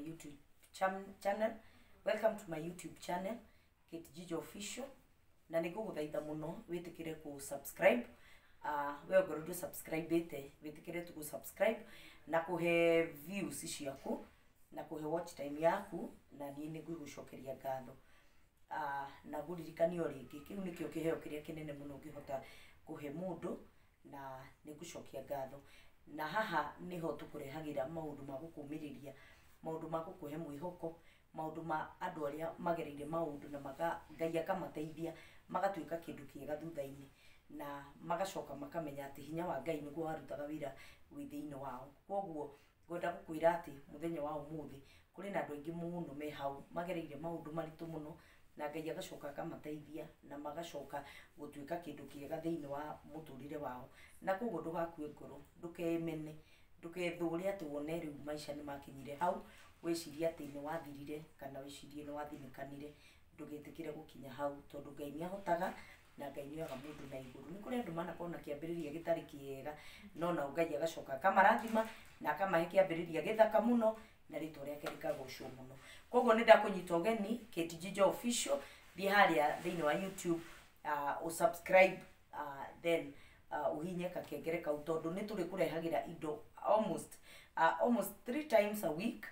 YouTube channel. Welcome to my YouTube channel, Kate Jijo Official. Na nĩ ngũgũthaitha mũno wĩtĩkĩre kũ subscribe. We ongorwo ndũ subscribe-ĩte, wĩtĩkĩre tu gũ subscribe na kũhe views ciaku na kũhe watch time yaku, na niĩ nĩ ngwĩgũcokeria ngatho. Na ngũririkanie o rĩngĩ, kĩu nĩkĩo kĩheo kĩrĩa kĩnene mũno ũngĩhota kũhe mũndũ, na nĩ ngũcokia ngatho. Na haha nĩho tũkũrehagĩra maũndũ ma gũkũmĩrĩria, maũndũ ma gũkũhe mwĩhoko, maũndũ ma andũ arĩa magereire maũndũ na maka, Ngai akamateithia magatuĩka kĩndũ kĩega thutha-inĩ, na magacoka makamenya atĩ hinya wa Ngai nĩguo warutaga wĩra wĩ thĩinĩ wao. Koguo ngwenda gũkwĩra atĩ mũthenya wa ũmũthĩ kũrĩ na andũ aingĩ mũno me hau magereire maũndũ maritũ mũno, na Ngai agacoka akamateithia na magacoka gũtuĩka kĩndũ kĩega thĩinĩ wa mũtũrĩre wao. Na koguo ndũgakue ngoro, ndũkemene, ndũkethũre atĩ wone rĩu maica nĩ makinyire hau wĩcirie atĩ nĩ wathirire kana wĩcirie nĩ wathinĩkanire. Ndũgetĩkĩre gũkinya hau, tondũ Ngai nĩ ahotaga na Ngai nĩ oyaga mũndũ na igũrũ. Nĩ kũrĩ andũ manakorwo na kĩambĩrĩria gĩtarĩ kĩega, no nao Ngai agacoka akamarathima na akamahe kĩambĩrĩria gĩthaka mũno, na rĩtwa rĩake rĩkagocwo mũno. Koguo nĩ ndakũnyita ũgeni Kate Jijo Official, thiĩ harĩa thĩinĩ wa YouTube, ũsubscribe, then ũhinye kakengere kau, tondũ nĩ tũrĩkũrehagĩra indo almost 3 times a week,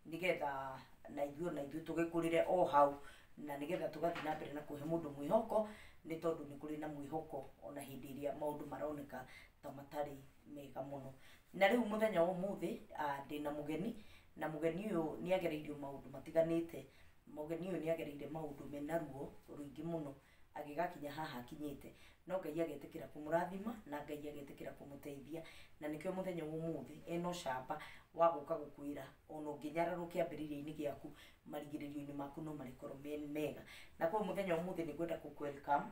nĩgetha na ithuĩ tũgĩkũrĩre o hau, na nĩgetha tũgathiĩ na mbere na kũhe mũndũ mwĩhoko, nĩ tondũ nĩ kũrĩ na mwĩhoko ona hĩndĩ ĩrĩa maũndũ maroneka ta matarĩ mega mũno. Na rĩu mũthenya wa ũmũthĩ, ndĩna mũgeni, na mũgeni ũyũ nĩ agereirio maũndũ matiganĩte. Mũgeni ũyũ nĩ agereire maũndũ mena ruo rũingĩ mũno agĩgakinya haha akinyĩte, no Ngai agetĩkĩra kũmũrathima na Ngai agetĩkĩra kũmũteithia, na nĩkĩo mũthenya wa ũmũthĩ ena ũcamba wa gũka gũkwĩra ona ũngĩnyararwo kĩambĩrĩria-inĩ gĩaku, marigĩrĩrio-inĩ maku no marĩkorwo me mega. Na koguo mũthenya wa ũmũthĩ nĩ ngwenda kũ welcome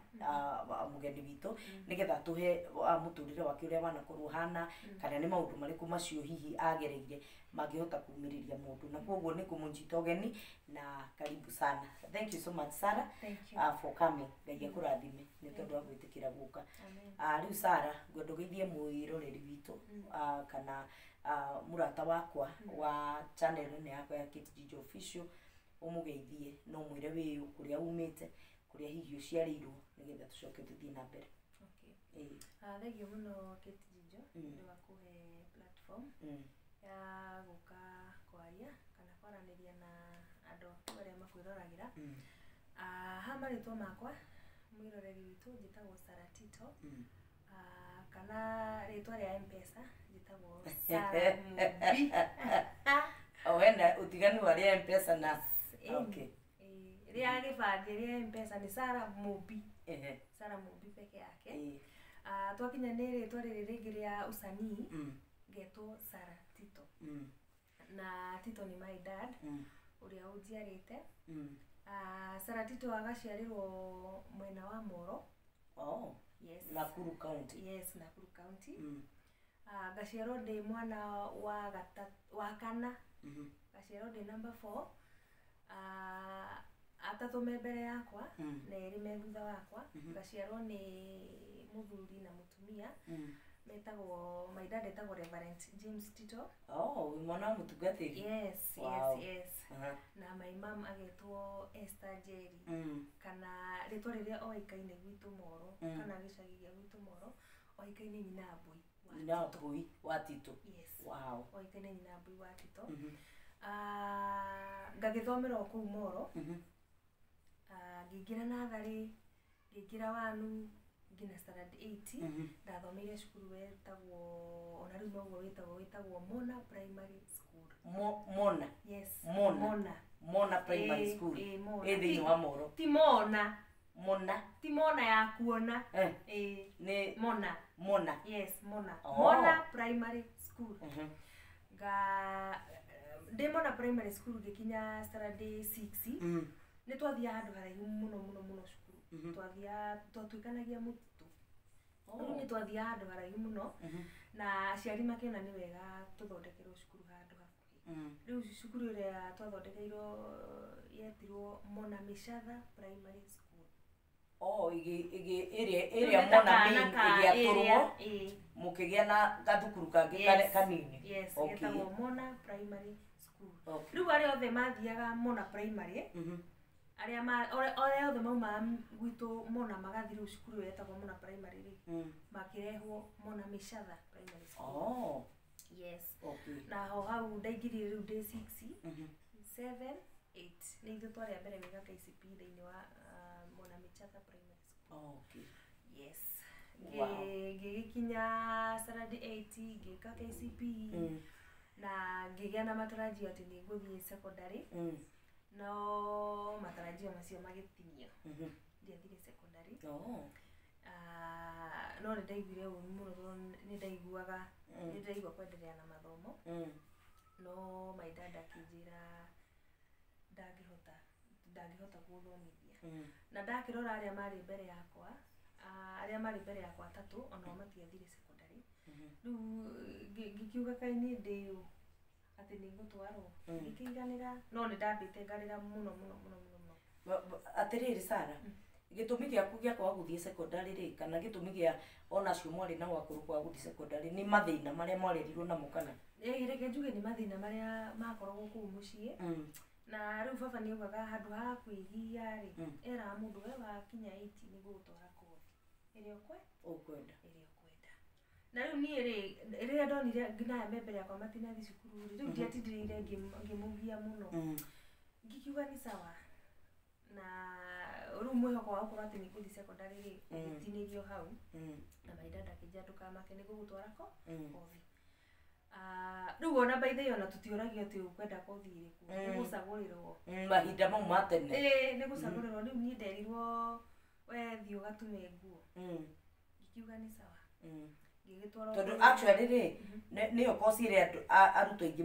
mũgeni witũ, nĩgetha tũhe mũtũrĩre wake ũrĩa wanakorwo ũhana, kana nĩ maũndũ marĩkũ macio hihi agereire mangĩhota kumĩrĩria mũndũ. Na koguo nĩ kũmũnyita ũgeni na karibu sana. Thank you so much, Sarah. Thank you. For coming. Ngai akũrathime nĩ tondũ wa gwĩtĩkĩra gũka. Amen. Rĩu Sarah, ngwenda ũgeithie mwĩroreri witũ, kana mũrata wakwa wa channel ĩno yakwa ya Kate Jijo Official, ũmũgeithie na ũmwĩre wĩyũ, kũrĩa umĩte, kũrĩa hihi ũciarĩirwo, nĩgetha tũcoke tũthiĩ na mbere. Okay. Thank you mũno Kate Jijo nĩ wa kũhe platform ya gũka kwaria kana kwaranĩria na andũ aku arĩa makwĩroragĩra. Ha marĩtwa makwa mwĩroreri witũ njĩtagwo Sarah Tito. Kana rĩtwa rĩa M-Pesa njĩtagwo Sarah Mumbi. O wena ũtiganu wa rĩa M-Pesa na okay. Rĩa gĩbandĩ rĩa M-Pesa nĩ Sarah Mumbi. Sarah Mumbi peke yake. Twakinya nĩ rĩtwa rĩrĩ rĩngĩ rĩa usanii, ngetwo Sarah Tito. Na Tito nĩ my dad, ũrĩa ũnjiarĩte. Sarah Tito agaciarĩrwo mwena wa Moro. Oh. Yes. Nakuru County. Yes, Nakuru County. Ngaciarwo ndĩ mwana wa kana. Ngaciarwo ndĩ number 4. Atatũ me mbere yakwa, na erĩ me thutha wakwa. Ngaciarwo nĩ mũthuri na mũtumia. Metagwo, my dad etagwo Reverend James Tito. Oh, wĩ mwana wa mũtungatĩri? Yes, Wow. yes, yes. Na my mom agetwo Esther Njeri. Kana rĩtwa rĩrĩa oĩkaine gwitũ Moro, kana gĩcagi gĩa gwitũ Moro, oĩkaine Nyina Mbui wa Nyina Tito. Mbui wa Tito. Yes. Wow. Oĩkaine Nyina Mbui wa Tito. Ngagĩthomera o kũu Moro. Ngĩingĩra natharĩ, ngĩingĩra wanu, nginya standard 8. Ndathomeire cukuru wetagwo, ona rĩu noguo wĩtagwo Mona Primary School. Mona? Yes. Mona. Mona. Mona Primary School. Mona. Ĩ thĩinĩ wa Moro. Ti Mona. Mona. Ti Mona ya kuona. Nĩ Mona. Mona. Yes, Mona. Oh. Mona Primary School. Ndĩ Mona Primary School ngĩkinya standard 6. Nĩ twathiaga handũ haraihu mũno mũno mũno cukuru. Twatuĩkanagia mũtitũ. Rĩu nĩ twathiaga handũ haraihu mũno, na aciari makĩona nĩ wega tũthondekerwo cukuru handũ hakuhĩ. Rĩu cukuru ĩrĩa twathondekeirwo yetirwo Mona Michatha Primary School. Oh, ĩrĩa ĩrĩa Mona main ĩgĩatũrwo, mũkĩgĩa na gathukuru kangĩ Yes. kanini. Yes, Okay. getagwo Mona Primary School. School. Okay. Rĩu arĩa othe mathiaga Mona Primary, arĩa arĩa othe maumaga gwitũ Mona magathiĩ rĩu cukuru ĩyo yetagwo Mona Primary rĩ, makĩrehwo Mona Michatha Primary School. Oh. Yes. Okay. Na ho hau ndaingĩrire rĩu ndĩ 6, 7, 8, nĩ ithuĩ twarĩ a mbere gwĩka KCPE thĩinĩ wa Mona Michatha Primary School. Okay. Yes. Wow. Ngĩgĩkinya standard 8, ngĩka KCPE na ngĩgĩa na matarajio atĩ nĩ ngũthiĩ secondary, no matarajio macio magĩtinio. Ndiathire secondary. Oh. Ah, no nĩ ndaiguire ũru mũno tondũ nĩ ndaiguaga nĩ ndaigua kwendelea na mathomo, no my dad akĩnjĩra ndangĩhota gũthomithia. Na ndakĩrora arĩa marĩ mbere yakwa, arĩa marĩ mbere yakwa atatũ onao matiathire secondary. Rĩu ngĩkiuga kaĩ niĩ ndĩ ũ atĩ nĩ ngũtwarwo? Ngĩkĩiganĩra, no nĩ ndambĩte ngarĩra mũno mũno mũno mũno mũno. Atĩrĩrĩ Sara, gĩtũmi gĩaku gĩa kwaga gũthiĩ secondary rĩ, kana gĩtũmi gĩa ona acio mwarĩ nao akũrũ kwaga gũthiĩ secondary, nĩ mathĩna marĩa mwarerirwo namo kana? Ĩĩ, reke njuge nĩ mathĩna marĩa makoragwo kũu mũciĩ. Na rĩu baba nĩ augaga handũ ha kwĩgia rĩ, eraga mũndũ we wakinya 8 nĩ ngũgũtwara kothi ĩrĩa ũkwenda. Ĩrĩa ũkwenda. Na rĩu niĩ rĩ, rĩrĩa ndonire nginya aya me mbere yakwa matinathiĩ cukuru rĩ, rĩu ndiatindĩrĩire ngĩmũgia mũno. Ngĩkiuga nĩ sawa, na rĩu mwĩhoko wa gũkorwo atĩ nĩ ngũthiĩ secondary rĩ, ũgĩtinĩrio hau. Na my dad akĩnjĩra ndũkamake, nĩ ngũgũtwara ko kothi. Ah, rĩu ona by the way, ona tũtiũragio atĩ ũkwenda kothi ĩrĩkũ, nĩ gũcagũrĩrwo. Mahinda mau ma tene. Ĩĩ, nĩ gũcagũrĩrwo. Rĩu niĩ nderirwo we thiĩ ũgatume nguo. Ngikiuga nĩ sawa. Ngĩgĩtwarwo Tondũ actually rĩ, nĩyo kosi ĩrĩa andũ arutwo aingĩ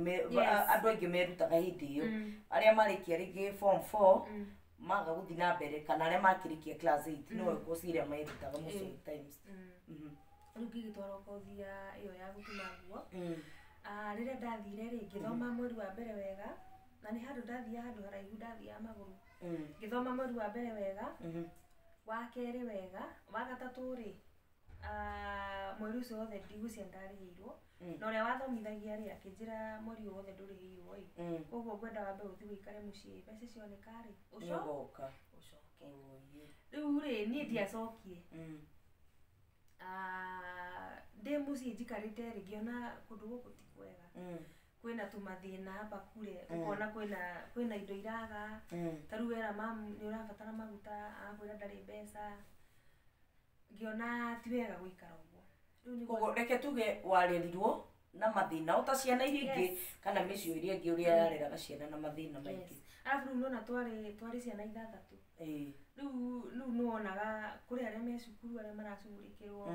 andũ aingĩ merutaga hĩndĩ ĩyo, arĩa marĩkia rĩngĩ form 4 maga gũthiĩ na mbere, kana arĩa makĩrĩkia class 8, nĩyo kosi ĩrĩa merutaga most of the times. Rĩu ngĩgĩtwarwo kothi ya ĩyo ya gũtuma nguo. Ah, rĩrĩa ndathire rĩ, ngĩthoma mweri wa mbere wega, na nĩ handũ ndathiaga handũ haraihu, ndathiaga magũrũ. Ngĩthoma mweri wa mbere wega, wa kerĩ wega, wa gatatũ rĩ, ah, mweri ũcio wothe ndigwĩciria ndarĩhĩirwo. Na ũrĩa wathomithagia rĩ, akĩnjĩra mweri ũyũ wothe ndũrĩhĩirwo ĩ, koguo ngwenda wambe ũthiĩ ũikare mũciĩ, mbeca cioneka rĩ, Nĩũgoka. ũcoke. Oh, yeah. Rĩu rĩ, niĩ ndiacokire. Ah, ndĩ mũciĩ njikarĩte rĩ, ngĩona kũndũ gũkũ ti kwega. Kwĩna tũmathĩna hapa kure, ũkona kwĩna indo iraga. Ta rĩu wera mamu nĩ ũrabatara maguta, agakwĩra ndarĩ mbeca. Ngĩona ti wega gũikara ũguo. Rĩu nĩguo. Koguo reke tuge warerirwo na mathĩna o ta ciana iria ingĩ, kana mĩciĩ ĩrĩa ĩngĩ ũrĩa yareraga ciana na mathĩna maingĩ. Yes. Arabu rĩu nĩwona twarĩ ciana ithathatũ. Rĩu nĩwonaga kũrĩ arĩa me cukuru, arĩa maracugurĩkĩrwo,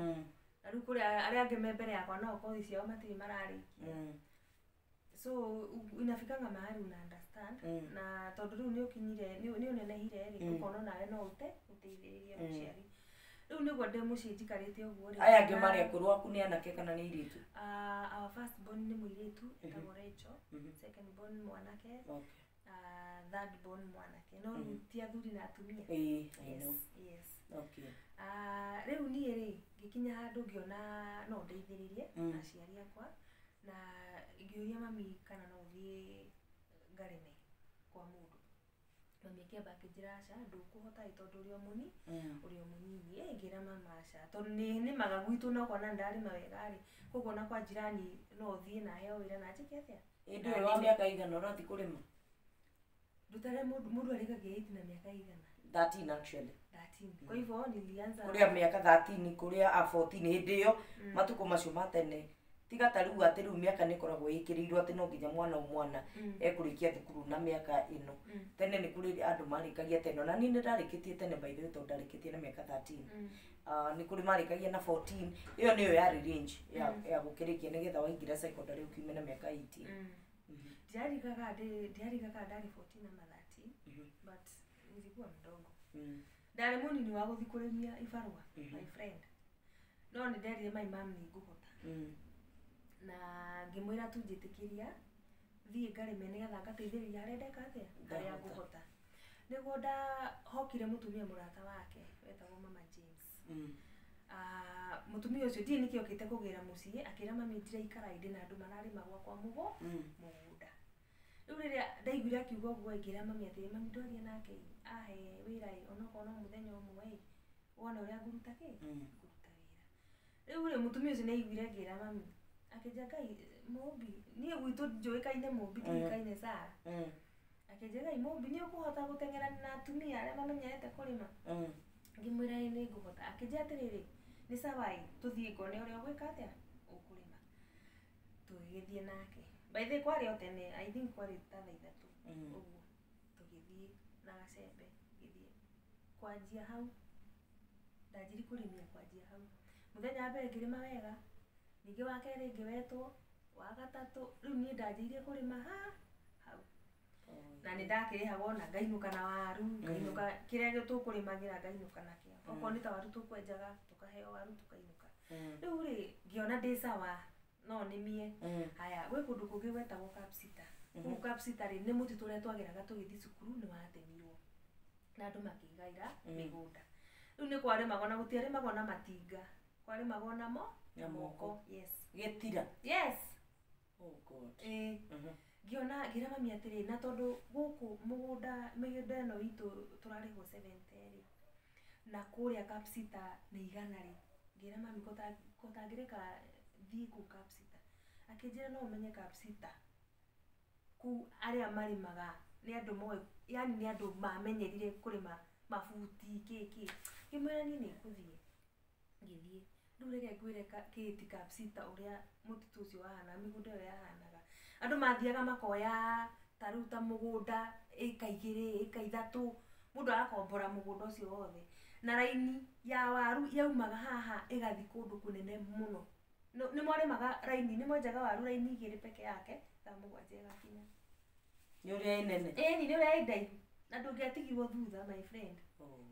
na rĩu kũrĩ arĩa angĩ me mbere yakwa nao kothi ciao matirĩ mararĩkia. So inafikanga mahali una understand. Na tondũ rĩu nĩ ũkinyire, nĩ ũnenehire rĩ, ũkona onawe no ũteithĩrĩrie mũciari. Rĩu nĩguo ndĩ mũciĩ njikarĩte ũguo rĩ, Aya angĩ marĩ akũrũ aku nĩ anake kana nĩ airĩtu? Ah, our first born nĩ mũirĩtu etagwo Rachel, second born mwanake, third born mwanake, no rĩu ti athuri na atumia. Ĩĩ, I know. Yes. Okay. Ah, rĩu niĩ rĩ, ngĩkinya handũ ngĩona no ndeithĩrĩrie aciari akwa, na ngĩũria mami kana no thiĩ ngarĩme kwa mũndũ. Mami akĩamba akĩnjĩra aca, ndũkũhota ĩ, tondũ ũrĩ o mũni ũrĩ o mũnini. Ĩ, ngĩra mama aca, tondũ nĩ nĩmaga gwitũ na ũkona nĩndarĩma wega rĩ, koguo na kwa jirani no thiĩ na heo wĩra na njĩke atĩa. Ĩ, ndũĩ wa mĩaka igana ũrathiĩ kũrĩma? Ndutare mũndũ arĩkagia 8 na mĩaka igana? 13 actually. 13, kwa hivyo nilianza Kũrĩa mĩaka 13, kũrĩa a 14 hĩndĩ ĩyo, matukũ macio ma tene, tiga ta rĩu atĩ rĩu mĩaka nĩ ĩkoragwo ĩkĩrĩirwo atĩ no nginya mwana o mwana ekũrĩkia thukuru na mĩaka ĩno. Tene nĩ kũrĩ andũ marĩkagia tene, ona niĩ nĩ ndarĩkĩtie tene by the way, tondũ ndarĩkĩtie na mĩaka 13. Ah, nĩ kũrĩ marĩkagia na 14, ĩyo nĩyo yarĩ range ya gũkĩrĩkia nĩgetha waingĩra secondary ũkiume na mĩaka 18. Ndiarikaga ndarĩ 14 ama 13, but nilikuwa mdogo. Ndarĩ mũnini wa gũthiĩ kũrĩmia ibarũa, my friend, no nĩ nderire my mom nĩ ngũhota. Na ngĩmwĩra tu njĩtĩkĩria thiĩ ngarĩme nĩgetha ngateithĩrĩria harĩa ndeka atĩa, harĩa Ndahota. ngũhota. Nĩguo ndahokire mũtumia mũrata wake wetagwo Mama James. Ah, mũtumia ũcio ndiĩ nĩkĩ okĩte kũgĩra mũciĩ, akĩra mami ndiraikara ndĩ na andũ mararĩma gwakwa mũgũnda. Rĩu rĩrĩa ndaiguire akiuga ũguo ngĩra mami atĩrĩ, mami ndwaria nake ahe wĩra ĩ, onokorwo no mũthenya ũmwe ĩ, wone ũrĩa ngũruta kĩ, ngũruta wĩra. Rĩu rĩ mũtumia ũcio nĩ aiguire ngĩra mami, akĩnjĩra Ngai Mũmbi, niĩ gwitũ njũĩkaine Mũmbi ndiũĩkaine Sarah. Akĩnjĩra Ngai Mũmbi nĩ ũkũhota gũteng'erania na atumia arĩa mamenyerete kũrĩma? Ngĩmwĩra ĩ nĩ ngũhota. Akĩnjĩra atĩrĩrĩ, nĩ sawa ĩ, tũthiĩ ngone ũrĩa ũgwĩka atĩa, ũkũrĩma. Tũgĩgĩthiĩ nake. By the way kwarĩ o tene, I think kwarĩ ta thaa 3 ũguo. Tũgĩthiĩ na gacembe, ngĩthiĩ kwanjia hau, ndanjirie kũrĩmia kwanjia hau. Mũthenya wa mbere ngĩrĩma wega, ningĩ wa kerĩ ngĩwetwo, wa gatatũ, rĩu niĩ ndanjĩrĩirie kũrĩma hau. Na nĩ ndakĩrĩhagwo na ngainũka na waru, ngainũka kĩrĩa tũkũrĩmagĩra ngainũka nakĩo. Okorwo nĩ ta waru tũkwenjaga, tũkaheo waru tũkainũka. Rĩu rĩ, ngĩona ndĩ sawa, no nĩmie. Haya, gwĩ kũndũ kũngĩ gwetagwo Kapsita. Kũu Kapsita rĩ, nĩ mũtitũ ũrĩa twageraga tũgĩthiĩ cukuru nĩ watemirwo. Na andũ makĩgaĩra mĩgũnda. Rĩu nĩ kwarĩmagwo na gũtiarĩmagwo na matinga. Kwarĩmagwo na Na moko. Yes. Gĩtira. Yes. Oh God. Ĩĩ. Ngĩona ngĩra mami atĩrĩ, na tondũ gũkũ mũgũnda mĩgũnda ĩno itũ tũrarĩhwo 70 rĩ, na kũrĩa Kapsita nĩ 100 rĩ, ngĩra mami ko tangĩreka thiĩ kũu Kapsita. Akĩnjĩra no ũmenye Kapsita kũu arĩa marĩmaga nĩ andũ moĩ, yani nĩ andũ mamenyerire kũrĩma mabuti kĩ kĩ. Ngĩmwĩra niĩ nĩ ngũthiĩ. Ngĩthiĩ. Rĩu reke ngwĩre kĩti Kapsita ũrĩa mũtitũ ũcio wahanaga, mĩgũnda ĩyo yahanaga. Andũ mathiaga makoya ta rĩu ta mũgũnda ĩka 2, ĩka 3, mũndũ agakombora mũgũnda ũcio wothe. Na raini ya waru yaumaga haha ĩgathiĩ kũndũ kũnene mũno. Nĩ mwarĩmaga raini, nĩ mwenjaga waru raini 2 peke yake, thaa 7 ĩgakinya. Nĩ ũrĩa ĩnene. Ĩni nĩ ũrĩa ĩndaihu. Na ndũngĩatigirwo thutha my friend.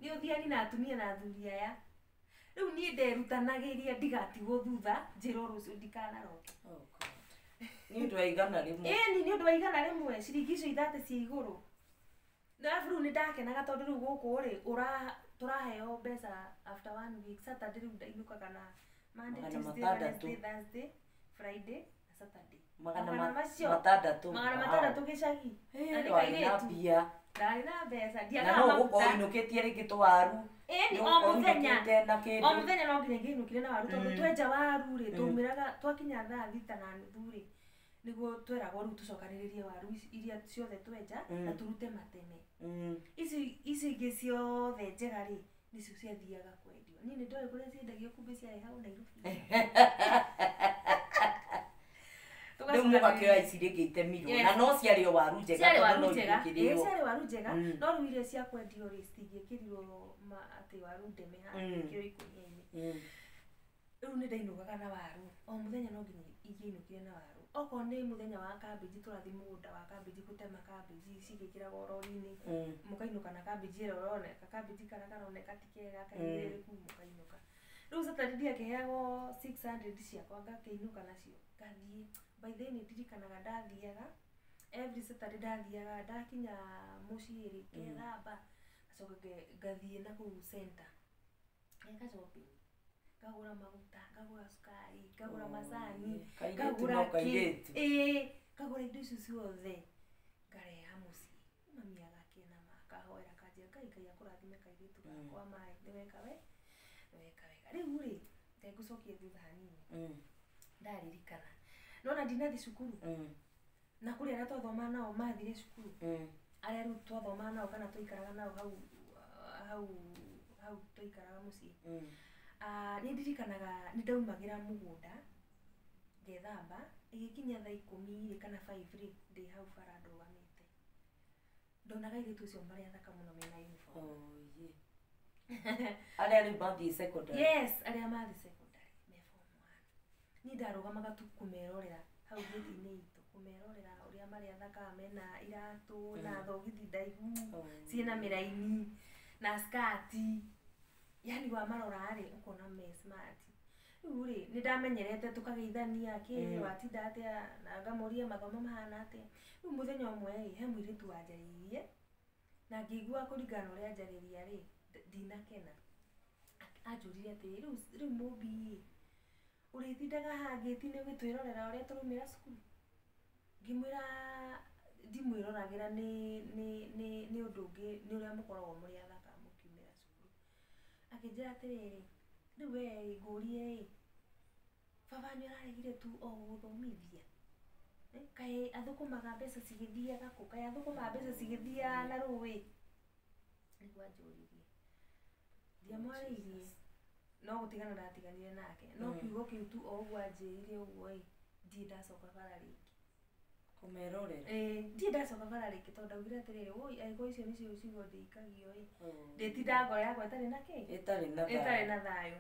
Nĩ ũthiani na atumia na athuri aya. Rĩu niĩ nderutanagĩria ndigatigwo thutha, njĩrwo rũciũ ndikanaroke. Oh God. Nĩ ũndũ wa 100. Ĩni nĩ ũndũ wa 100, ciringi icio 30 cia igũrũ. Na arabu rĩu nĩ ndakenaga tondũ rĩu gũkũ rĩ, tũraheo mbeca after 1 week. Saturday rĩu ndainũkaga na Monday, Tuesday, Wednesday, Thursday, Friday na Saturday. Magana 6. Magana 6 gĩcagi. Na nĩ kairĩtu. Ndarĩ na mbeca, ndiagaga maguta. Na no gũkorwo ũinũkĩtie rĩngĩ tũwaru. Ĩni o mũthenya. O mũthenya no nginya ingĩinũkire na waru tondũ twenja waru rĩ, twaumĩraga twakinya thaa 6:30 rĩ, nĩguo tweragwo rĩu tũcokanĩrĩrie waru iria ciothe twenja na tũrute mateme. Ici ingĩ ciothe njega rĩ, nĩcio ciathiaga kwendio. Niĩ nĩ ndoĩ kũrĩa ciendagio kumbe ciarĩ hau Nairobi. Rĩu mũgakĩoya ici rĩngĩ itemirwo. Na no ciarĩ o waru njega. Ciarĩ waru njega. Ĩĩ ciarĩ waru njega. No rĩu iria cia kwendio rĩ, citingĩkĩrirwo atĩ waru ndeme haha ikĩrwo ikũnia-inĩ. Rĩu nĩ ndainũkaga na waru. O mũthenya no nginya ingĩinũkire na waru. Okorwo nĩ mũthenya wa kambĩnji tũrathiĩ mũgũnda wa kambĩnji gũtema kambĩnji cigĩkĩragwo rori-inĩ. Mũkainũka na kambĩnji ĩrĩa ũroneka, kambĩnji karĩa karoneka ti kega, kaigĩrĩrĩku mũkainũka. Rĩu Saturday ndiakĩheagwo 600 ciakwa ngakĩinũka nacio. Ngathiĩ. By the way nĩ ndirikanaga ndathiaga, every Saturday ndathiaga, ndakinya mũciĩ rĩ, ngethamba, ngacoka ngathiĩ na kũu center. Ngeka shopping. Ngagũra maguta, ngagũra cukari, ngagũra macani, ngagũra kĩ, ĩĩ, ngagũra indo icio ciothe, ngareha mũciĩ. Mami agakena ma, akahoera akanjĩra Ngai Ngai akũrathime kairĩtu gakwa maĩ, nĩ weka we, nĩ weka wega. Rĩu rĩ, reke ngũcokie thutha hanini. Ndaririkana. Nona ndinathiĩ cukuru. Na kũrĩ arĩa twathomaga nao mathire cukuru. Arĩa rĩu twathomaga nao kana twaikaraga nao hau hau hau twaikaraga mũciĩ. Nĩ ndirikanaga nĩ ndaumagĩra mũgũnda ngethamba, ĩgĩkinya thaa 10 rĩ kana 5 rĩ, ndĩ hau bara ndũgamĩte. Ndonaga airĩtu acio marĩ athaka mũno mena uniform. Oh, yeah. Arĩa rĩu mathiĩ secondary. Yes, arĩa mathiĩ secondary me form 1. Niĩ ndarũgamaga tu kũmerorera hau gĩti-inĩ itũ, kũmerorera ũrĩa marĩ athaka mena iratũ na thogithi ndaihu, ciĩna mĩraini na skati. Yani wamarora rĩ, ũkona me smart. Rĩu rĩ, nĩ ndamenyerete tũkageithania kĩ, watinda atĩa, na ngamũria mathomo mahana atĩa. Rĩu mũthenya ũmwe rĩ, he mũirĩtu wanjarĩirie, na ngĩigua kũringana na ũrĩa anjarĩria rĩ, ndinakena. Anjũririe atĩrĩ, rĩu Mũmbi ĩ, ũrĩtindaga haha ngĩti-inĩ ũgĩtwĩrorera ũrĩa tũraumĩra cukuru? Ngĩmwĩra Ndimwĩroragĩra nĩ ũndũ ũngĩ, nĩ ũrĩa mũkoragwo mũrĩ athaka mũkiumĩra cukuru. Akĩnjĩra atĩrĩrĩ, rĩu we ngũrie ĩ, baba wanyu araregire tu o gũgũthomithia? Kaĩ athũkũmaga mbeca cigĩthiaga kũ? Kaĩ athũkũmaga mbeca cigĩthiaga na rũĩ? Nĩguo anjũririe. Ndiamwarĩirie, no gũtigana ndatiganire nake. No kiugo kĩu tu o ũguo anjĩrire ũguo ĩ, ndirĩ ndacoka bara rĩngĩ. Kũmerorera. Ĩĩ, ndirĩ ndacoka bara rĩngĩ, tondũ ndaugire atĩrĩrĩ, woi, angĩkorwo icio nĩcio ciugo ndĩikagio ĩ, ndĩtinda ngoro yakwa ĩtarĩ na kĩ? Ĩtarĩ na Ĩtarĩ thayũ. Na thayũ.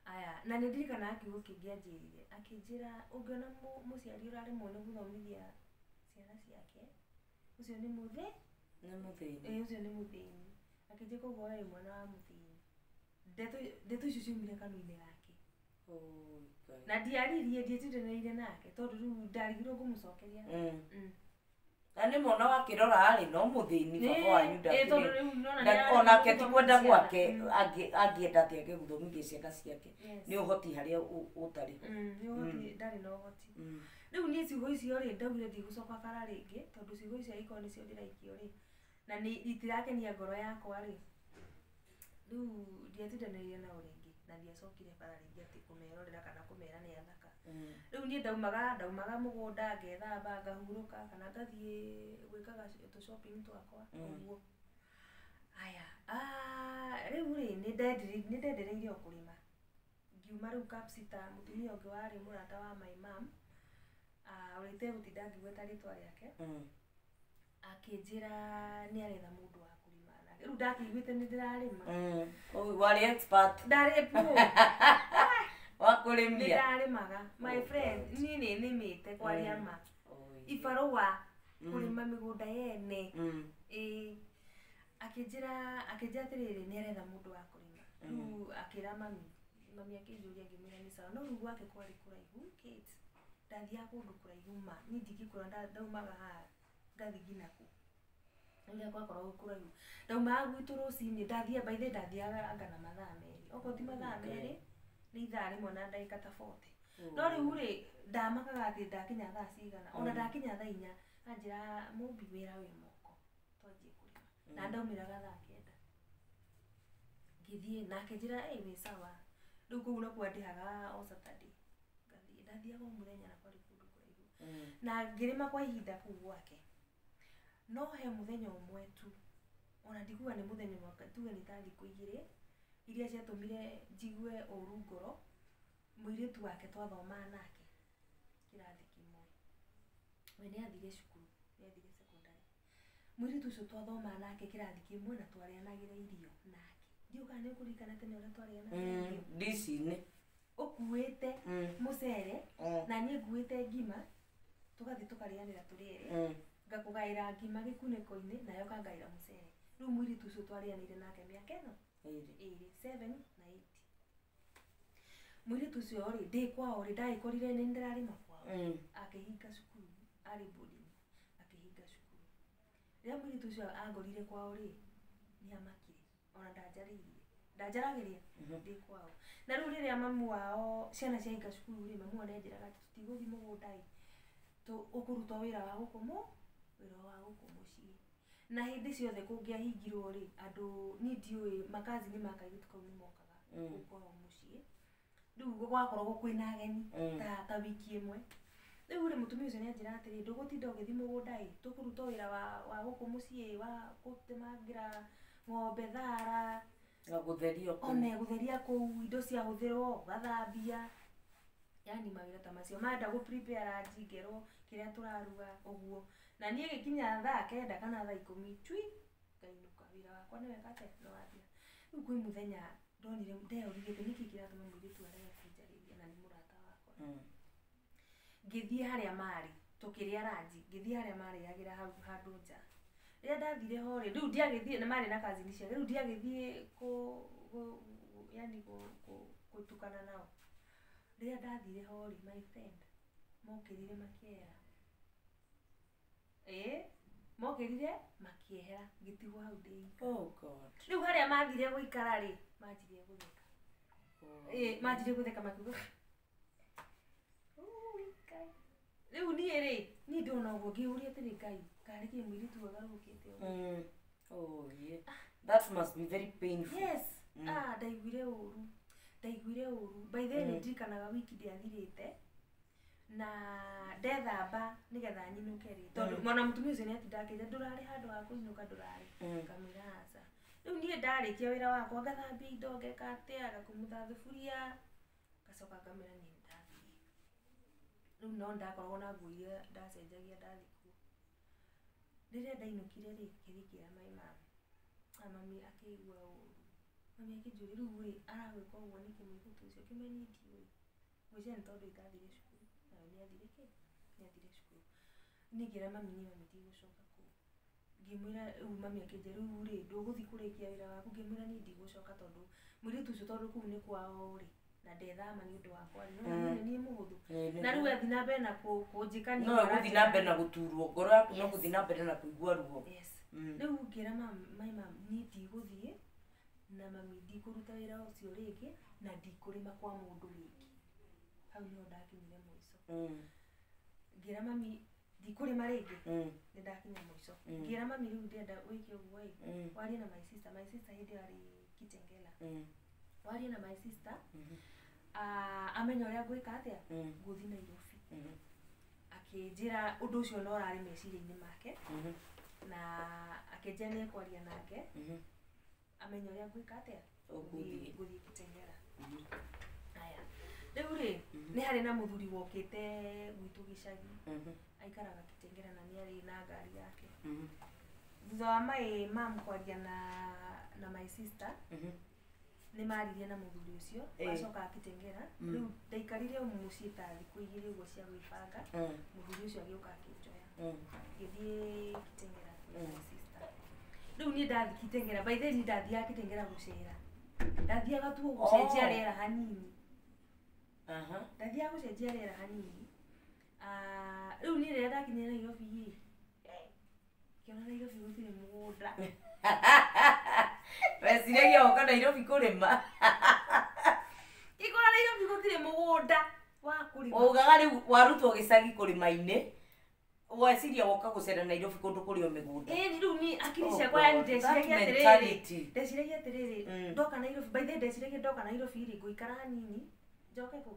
Aya, na nĩ ndirikanaga kiugo kĩngĩ anjĩrire, akĩnjĩra ũngĩona mũciari ũraremwo nĩ gũthomithia ciana ciake, ũcio nĩ mũthĩ. Nĩ mũthĩni. Ĩĩ, ũcio nĩ mũthĩni. Akĩnjĩra koguo we wĩ mwana wa mũthĩni. Ndeto icio ciaumire kanua-inĩ gake. Oi, Ngai. Na ndiaririe, ndiatindanĩire nake, tondũ rĩu ndarigirwo ngũmũcokeria. Na nĩ mwana wakĩrora rĩ, no mũthĩni baba wanyu. Ĩĩ, tondũ Ndakĩrĩ rĩu nĩwona nĩararemwo onake ti kwenda gũthomithia gwake. ciana. Angĩenda atĩ age gũthomithia ciana ciake? Yes. Nĩ ũhoti harĩa ũtarĩ ho. Nĩ ũhoti, ndarĩ na ũhoti. Rĩu niĩ ciugo icio rĩ, ndaugire ndigũcoka bara rĩngĩ, tondũ ciugo icio angĩkorwo nĩcio ndĩraikio rĩ, na nĩ itirakenia ngoro yakwa rĩ, rĩu ndiatindanĩire nao rĩngĩ, na ndiacokire bara rĩngĩ atĩ kũmerorera kana kũmera nĩ athaka. Rĩu niĩ ndaumaga mũgũnda, ngethamba, ngahurũka, kana ngathiĩ gwĩkaga tũ shopping twakwa. Ũguo. Aya, rĩu rĩ, nĩ ndendereire o kũrĩma. Ngiuma rĩu Kapsita, mũtumia ũngĩ warĩ mũrata wa my mum, ũrĩa itegũtinda ngĩgweta rĩtwa rĩake, akĩnjĩra nĩ aretha mũndũ wa kũrĩma nake. Rĩu ndakĩiguĩte nĩ ndĩrarĩma. Ũyũ warĩ expert Ndarĩ pro. wa Nĩ kũrĩmia. ndarĩmaga, my Oh, friend. God. Niĩ nĩ nĩmĩte kwaria ma. Oi. Ibarũa kũrĩma mĩgũnda yene. Ĩĩ, akĩnjĩra atĩrĩrĩ, nĩ aretha mũndũ wa kũrĩma. Rĩu akĩra mami, mami akĩnjũria, ngĩmwĩra nĩ sawa. No rĩu gwake kwarĩ kũraihu, Kate. Ndathiaga kũndũ kũraihu ma, niĩ ndingĩkwĩra ndaumaga haha ngathiĩ nginya kũ, ũrĩa gwakoragwo kũraihu. Ndaumaga gwitũ rũcinĩ, ndathiaga, by the way, ndathiaga anga na mathaa 2, okorwo ti mathaa 2, nĩ ithaa 1 na ndagĩka ta 40. No rĩu rĩ, ndamakaga atĩ ndakinya thaa cigana, ona ndakinya thaa 4, anjĩra, "Mũmbi, wĩra wĩ moko, twanjie kũrĩma." Na ndaumĩraga thaa 9 ngĩthiĩ, na akĩnjĩra, "Ĩ, wĩ sawa." Rĩu kũu nakuo andĩhaga o Saturday, ngathiĩ. Ndathiaga o mũthenya, na kwarĩ kũndũ kũraihu. Na ngĩrĩma kwa ihinda kũu gwake. No he mũthenya ũmwe tu, ona ndikuga nĩ mũthenya ũmwe, tuge nĩ ta thikũ 2 iria ciatũmire njigue ũru ngoro. Mũirĩtu wake twathomaga nake kĩrathi kĩmwe, we nĩ athire cukuru, nĩ athire secondary. Mũirĩtu ũcio twathomaga nake kĩrathi kĩmwe na twarĩanagĩra irio nake, ndiũĩ kana nĩ ũkũririkana tene ũrĩa twarĩanagĩra irio. Ndici-inĩ. Ũkuĩte mũcere na niĩ nguĩte ngima, tũgathiĩ tũkarĩanĩra tũrĩ erĩ. Ngakũgaĩra ngima gĩkunĩko-inĩ, nayo ũkangaĩra mũcere. Rĩu mũirĩtu ũcio twarĩanĩire nake mĩaka ĩno 2. 2, 7 na 8. Mũirĩtu ũcio rĩ, ndĩ kwao rĩ, ndagĩkorire nĩ ndĩrarĩma kwao. Akĩhinga cukuru, arĩ boarding, akĩhinga cukuru. Rĩrĩa mũirĩtu ũcio angorire kwao rĩ, nĩ amakire, ona ndanjarĩirie, ndanjaragĩria ndĩ kwao. Na rĩu rĩrĩa mamu wao, ciana ciahinga cukuru rĩ, mamu wao nĩanjĩraga atĩ tũtigũthiĩ mũgũnda ĩ, ũkũruta wĩra wa gũkũ wĩra wa gũkũ mũciĩ. Na hĩndĩ ciothe kũngĩahingirwo rĩ, andũ, niĩ ndiũĩ, makazini ma kairĩtu kau nĩ mokaga kũu kwao mũciĩ. Rĩu gwakoragwo kwĩna ageni ta wiki ĩmwe. Rĩu rĩ, mũtumia ũcio nĩanjĩra atĩrĩ, "Ndũgũtinda ũgĩthiĩ mũgũnda ĩ, tũkũruta wĩra wa gũkũ mũciĩ, wa gũtemangĩra ng'ombe thara." Na gũtheria kũu. Ona gũtheria kũu, indo ciahũthĩrwo ũgathambia, yani mawĩra ta macio. Menda gũ prepare lunch, ngerwo kĩrĩa tũraruga ũguo. Na niĩ gĩkinya thaa 9 kana thaa 10 chui, ngainũka, wĩra wakwa nĩ weka atĩa, nĩ wathira. Rĩu kwĩ mũthenya ndonire, ndeyoririe atĩ nĩkĩ kĩratũma mũirĩtu arege kũnjarĩria na nĩ mũrata wakwa. Ngĩthiĩ harĩa marĩ tũkĩrĩa ranji, ngĩthiĩ harĩa marĩagĩra hau handũ nja. Rĩrĩa ndathire ho rĩ, rĩu ndiagĩthiĩ na marĩ na kazini ciake, rĩu ndiagĩthiĩ kũ yani gũtukana nao. Rĩrĩa ndathire ho rĩ, my friend, mokĩrire makĩehera, ĩĩ, mokĩrire makĩehera, ngĩtigwo hau ndĩ ika. Oh God. Rĩu harĩa mathire gũikara rĩ, manjirie gũtheka. Oh. Ĩĩ, manjirie gũtheka, makiuga, "Ui, Ngai." Rĩu niĩ rĩ, niĩ ndona ũguo ngĩũria atĩrĩ, Ngai, karĩ kĩ mũirĩtu agarũrũkĩte ũguo? Oh yeah. That must be very painful. Yes. Ah, ndaiguire ũru, ndaiguire ũru. By the way, nĩ ndirikanaga wiki ndĩathirĩte na ndethamba nĩgetha nyinũke rĩ, tondũ mwana mũtumia ũcio nĩ atinda akĩnjĩra ndũrarĩ handũ ha kũinũka, ndũrarĩ. Ngamwĩra aca. Rĩu niĩ ndarĩkia wĩra wakwa, ngathambia indo, ngeka atĩa, ngakumutha thuburia, ngacoka ngamwĩra niĩ nĩndathiĩ rĩu. No ndakoragwo na nguo iria ndacenjagia ndathiĩ kuo. Rĩrĩa ndainũkire rĩ, ngĩthiĩ ngĩra my mum. Na mami akĩigua ũru. Mami akĩnjũria, rĩu rĩ, aragwĩka ũguo nĩkĩ mũirĩtu ũcio? Ngĩmwĩra niĩ ndiũĩ, ngwĩciria nĩ tondũ itathire cukuru nawe nĩ athire kĩ, nĩ athire cukuru. Niĩ ngĩra mami, niĩ mami ndigũcoka kũu. Ngĩmwĩra rĩu, mami akĩnjĩra, rĩu rĩ, ndũgũthiĩ kũrĩkia wĩra waku? Ngĩmwĩra niĩ ndigũcoka tondũ mũirĩtu ũcio, tondũ kũu nĩ kwao rĩ, na ndethama nĩ ũndũ wakwa rĩ, no niĩ nĩ niĩ mũhũthũ. Na rĩu athiĩ na mbere na kũnjĩka niĩ No gũthiĩ na mbere na gũturwo ngoro yaku, no gũthiĩ na mbere na kũigua ruo. Yes. Rĩu ngĩra my mum, niĩ ndigũthiĩ na mami, ndikũruta wĩra ũcio rĩngĩ na ndikũrĩma kwa mũndũ rĩngĩ. Hau nĩho ndakinyire mũico. Ngĩra mami ndikũrĩma rĩngĩ. Nĩ ndakinya mũico. Ngĩra mami, rĩu ndĩrenda wĩke ũguo ĩ, warie na my sister. My sister hĩndĩ ĩyo arĩ Kitengela. Warie na my sister, amenye ũrĩa ngwĩka atĩa, ngũthiĩ Nairobi. Akĩnjĩra ũndũ ũcio no ũrarĩ meciria-inĩ make, na akĩnjĩra nĩ ekwaria nake, amenye ũrĩa ngwĩka atĩa. Ũgũthiĩ. Ngũthiĩ Kitengela. Aya, rĩu rĩ, nĩ harĩ na mũthuri wokĩte gwitũ gĩcagi, aikaraga Kitengela na nĩ arĩ na ngari yake. Thutha wa my mum kwaria na my sister, nĩ maririe na mũthuri ũcio. Wacoka Kitengela. Rĩu ndaikarire o mũciĩ ta thikũ 2 ũguo cia gwĩbanga. Mũthuri ũcio agĩũka akĩnjoya, ngĩthiĩ Kitengela na my sister. Rĩu niĩ ndathiĩ Kitengela, by the way, niĩ ndathiaga Kitengela gũcera, ndathiaga tu gũcenjia rĩera hanini. Ndathiaga gũcenjia rĩera hanini. Ah, rĩu niĩ rĩrĩa ndakinyire Nairobi rĩ, ngĩona Nairobi gũtirĩ mũgũnda. Weciragia woka Nairobi kũrĩma. Ngĩkora Nairobi gũtirĩ mũgũnda wa kũrĩma. Waugaga rĩu warutwo gĩcagi kũrĩma-inĩ, weciria woka gũcera Nairobi kũndũ kũrĩ o mĩgũnda. Ĩni rĩu ni akili Oh ciakwa yani God, that ndeciragia atĩrĩrĩ, mentality. ndeciragia atĩrĩrĩ, ndoka Nairobi, by the way, ndeciragia ndoka Nairobi rĩ, ngũikara hanini njoke kũ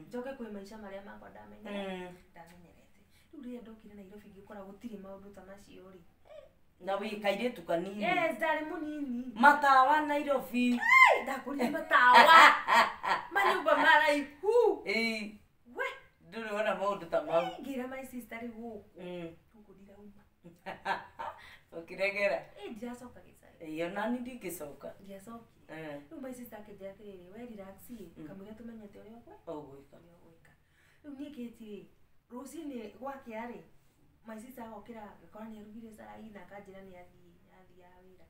njoke kwĩ maica marĩa makwa ndamenyerete. Rĩu rĩrĩa ndokire Nairobi ngĩkora gũtirĩ maũndũ ta macio rĩ. Na wĩ kairĩtu kanini. Yes, ndarĩ mũnini. Matawa Nairobi. Ai, ndakũrire matawa, manyũmba maraihu. We. Ndũrĩ wona maũndũ ta mau. Ngĩra my sister, rĩu gũkũ, gũkũ ndirauma. Ũkĩregera. Ĩ, ndiracoka gĩcagi. Ĩĩ, onani ndingĩcoka. Ndiacokire. Rĩu my sister akĩnjĩra atĩrĩrĩ, we relax ĩ, kamũira tũmenyete ũrĩa ũgwĩ Ũgwĩka. Ũrĩa ũgwĩka. Rĩu niĩ kĩti rĩ, rũcinĩ gwakĩa rĩ, my sister agokĩra ngakora nĩ arugire cai na akanjĩra nĩ athiĩ athiaga wĩra.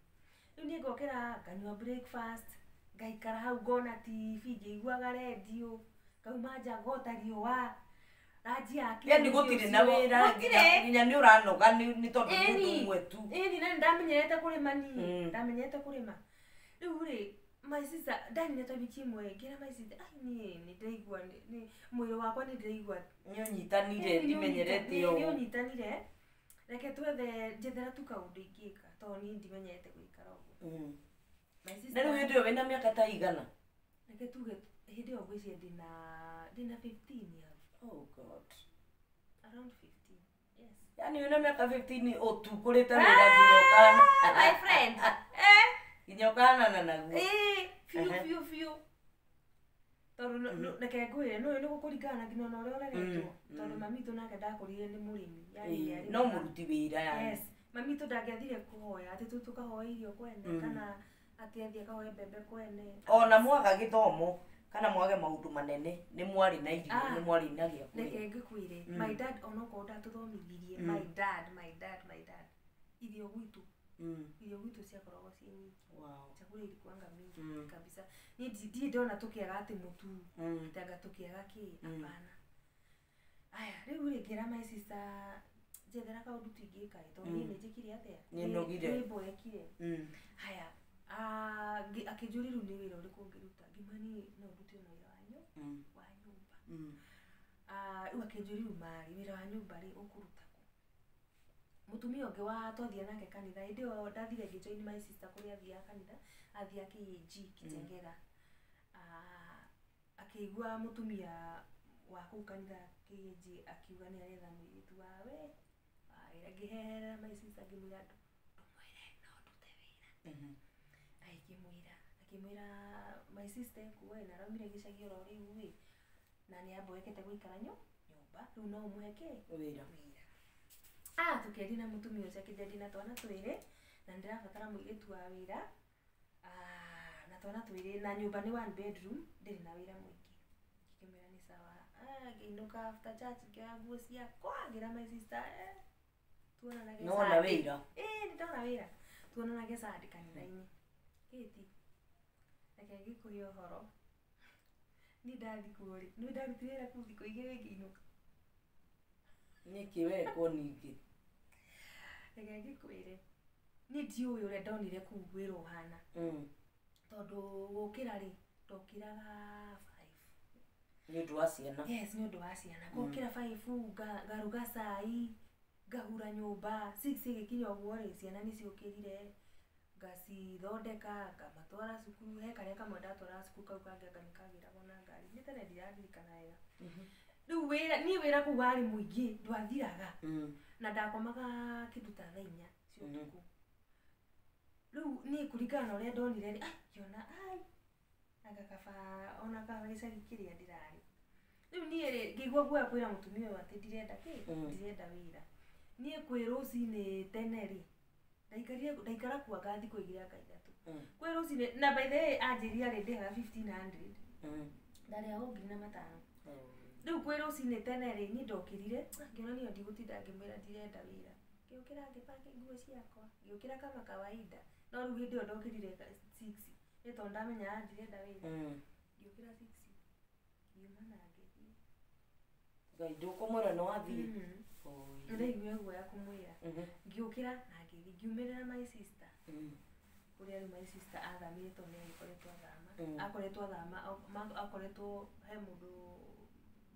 Rĩu niĩ ngokĩra, nganyua breakfast, ngaikara hau ngona TV, ngĩiguaga redio, ngauma nja ngota riũa, ranji ya Yani gũtirĩ na wĩra. Gũtirĩ. Nginya nĩ ũranoga nĩ tondũ nĩ ũndũ Ĩni. ũmwe tu. Ĩni, na nĩndamenyerete kũrĩma niĩ. Ndamenyerete kũrĩma. Rĩu rĩ, my sister ndanina ta wiki ĩmwe, ngĩra my sister, ai, niĩ nĩ ndĩraigua nĩ mwĩrĩ wakwa nĩ ndĩraigua Nĩ ũnyitanire, ndimenyerete nĩ ũũ. Ũnyitanire, reke twethe, njethera tu kaũndũ ingĩka tondũ niĩ ndimenyerete gũikara ũguo. My Na sister rĩu hĩndĩ ĩyo wĩna mĩaka ta igana? Reke tuge hĩndĩ ĩyo ngwĩciria ndĩna 15 hau. Oh God. Around 15, yes. Yani wĩna mĩaka 15 ũtukũrĩte wĩra nginya ũkahana My friend, eh. Nginya ũkahanana naguo. Ĩĩ, biũ. Ehe. Biũ biũ, tondũ reke ngwĩre nĩ nĩ gũkũringana na nginya ona ũrĩa ũreretwo, tondũ mami witũ nake ndakũrire nĩ mũrĩmi yani nĩarĩmaga. No mũruti wĩra yani. Yes, mami witũ ndangĩathire kũhoya atĩ tũ tũkahoya irio kwene, kana atĩ athiĩ akahoe mbembe kwene. Ona mwaga gĩthomo kana mwage maũndũ manene, nĩ mwarĩ na irio, Ah. nĩ mwarĩ na gĩa kũrĩa. Reke ngĩkwĩre, my dad onokorwo ndatũthomithirie, my dad, my dad, my dad, irio gwitũ, irio gwitũ ciakoragwo ciĩ nyingĩ. Chakula ilikuwanga mingi kabisa. Niĩ ndirĩ ndona tũkĩaga atĩ mũtu, tanga tũkĩaga kĩ, hapana. Aya, rĩu rĩ, ngĩra my sister, njethera kaũndũ tu ingĩka ĩ, tondũ niĩ nĩ njĩkire atĩa? Nĩ nogire. Nĩ mboekire. Haya, akĩnjũria rĩu nĩ wĩra ũrĩkũ ũngĩruta. Ngĩmwĩra niĩ no ndute ona wĩra wa wa nyũmba. Ah, Rĩu akĩnjũria rĩu marĩ wĩra wa nyũmba rĩ ũkũruta kũ? Mũtumia ũngĩ wa twathiaga nake kanitha hĩndĩ ĩyo ndathire ngĩ join my sister kũrĩa athiaga kanitha, athiaga KAG Kitengela. Akĩigua mũtumia wa kũu kanitha KAG akiuga nĩ aretha mũirĩtu wa we wa wĩra. Ngĩheherera my sister ngĩmwĩra ndũmwĩre no ndute wĩra. Agĩkĩmwĩra, akĩmwĩra my sister ekuo ĩ na araumire gĩcagi oro rĩu ĩ na nĩ amboekete gũikara nyũmba rĩu no ũmũhe kĩ? Wĩra. Wĩra. Tũkĩaria na mũtumia ũcio akĩnjĩra ndĩna twana twĩrĩ na nĩndĩrabatara mũirĩtu wa wĩra, na twana twĩrĩ na nyũmba nĩ one bedroom, ndĩrĩ na wĩra mũingĩ. Ngĩkĩmwĩra nĩ sawa. Ngĩinũka after church ngĩoya nguo ciakwa ngĩra my sister, tuonanage Nĩwona Sunday. wĩra? Ĩĩ, nĩndona wĩra. Tuonanage Sunday kanitha-inĩ. Kĩti, reke ngĩkũhe ũhoro. Niĩ ndathiĩ kuo rĩ, nĩũĩ ndarutire wĩra kũu thikũ igĩrĩ ngĩinũka. Nĩkĩ wekwo ningĩ? Reke ngĩkwĩre, niĩ ndiũĩ ũrĩa ndonire kũu wĩra ũhana. Tondũ gũkĩra rĩ, ndokĩraga 5. Nĩ ũndũ wa ciana. Yes, nĩ ũndũ wa ciana. Ngokĩra 5, ngaruga cai, ngahura nyũmba, 6 ĩgĩkinya ũguo rĩ, ciana nĩ ciũkĩrire, ngacithondeka, ngamatwara cukuru, he karĩa kamwe ndatwaraga cukuru kau kangĩ anga nĩ kagĩragwo na ngari. Nĩ tene ndiraririkana wega. Rĩu wĩra, niĩ wĩra kũu warĩ mũingĩ, ndwathiraga. Na ndakomaga kĩndũ ta thaa 4 cia ũtukũ. Rĩu niĩ kũringana na ũrĩa ndonire rĩ, ngĩona ai, anga kaba ona kaba gĩcagi kĩrĩa ndĩrarĩ. Rĩu niĩ rĩ, ngĩigua guoya kwĩra mũtumia ũyũ atĩ ndirenda kĩ? Ndirenda wĩra. Niĩ kwĩ rũcinĩ tene rĩ, ndaikara kuo anga thikũ igĩrĩ anga ithatũ. Kwĩ rũcinĩ, na by the way anjĩrire arĩndĩhaga 1500. Ndarĩhagwo 1500. Rĩu kwĩ rũcinĩ tene rĩ, niĩ ndokĩrire, ngĩona niĩ ndigũtinda ngĩmwĩra ndirenda wĩra. Ngĩũkĩra ngĩbanga nguo ciakwa, ngĩũkĩra kama kawaida. No rĩu hĩndĩ ĩyo ndokĩrire 6, nĩ tondũ ndamenyaga ndirenda wĩra. Ngĩũkĩra 6, ngiuma na ngĩthiĩ. Ngai, ndũkũmwĩra nĩ wathiĩ? Nĩ ndaiguire guoya kũmwĩra. Ngĩũkĩra na ngĩthiĩ, ngiumĩrĩra my sister. Kũrĩa rĩu my sister athamire tondũ nĩ agĩkoretwo athama. Akoretwo athama, akoretwo he mũndũ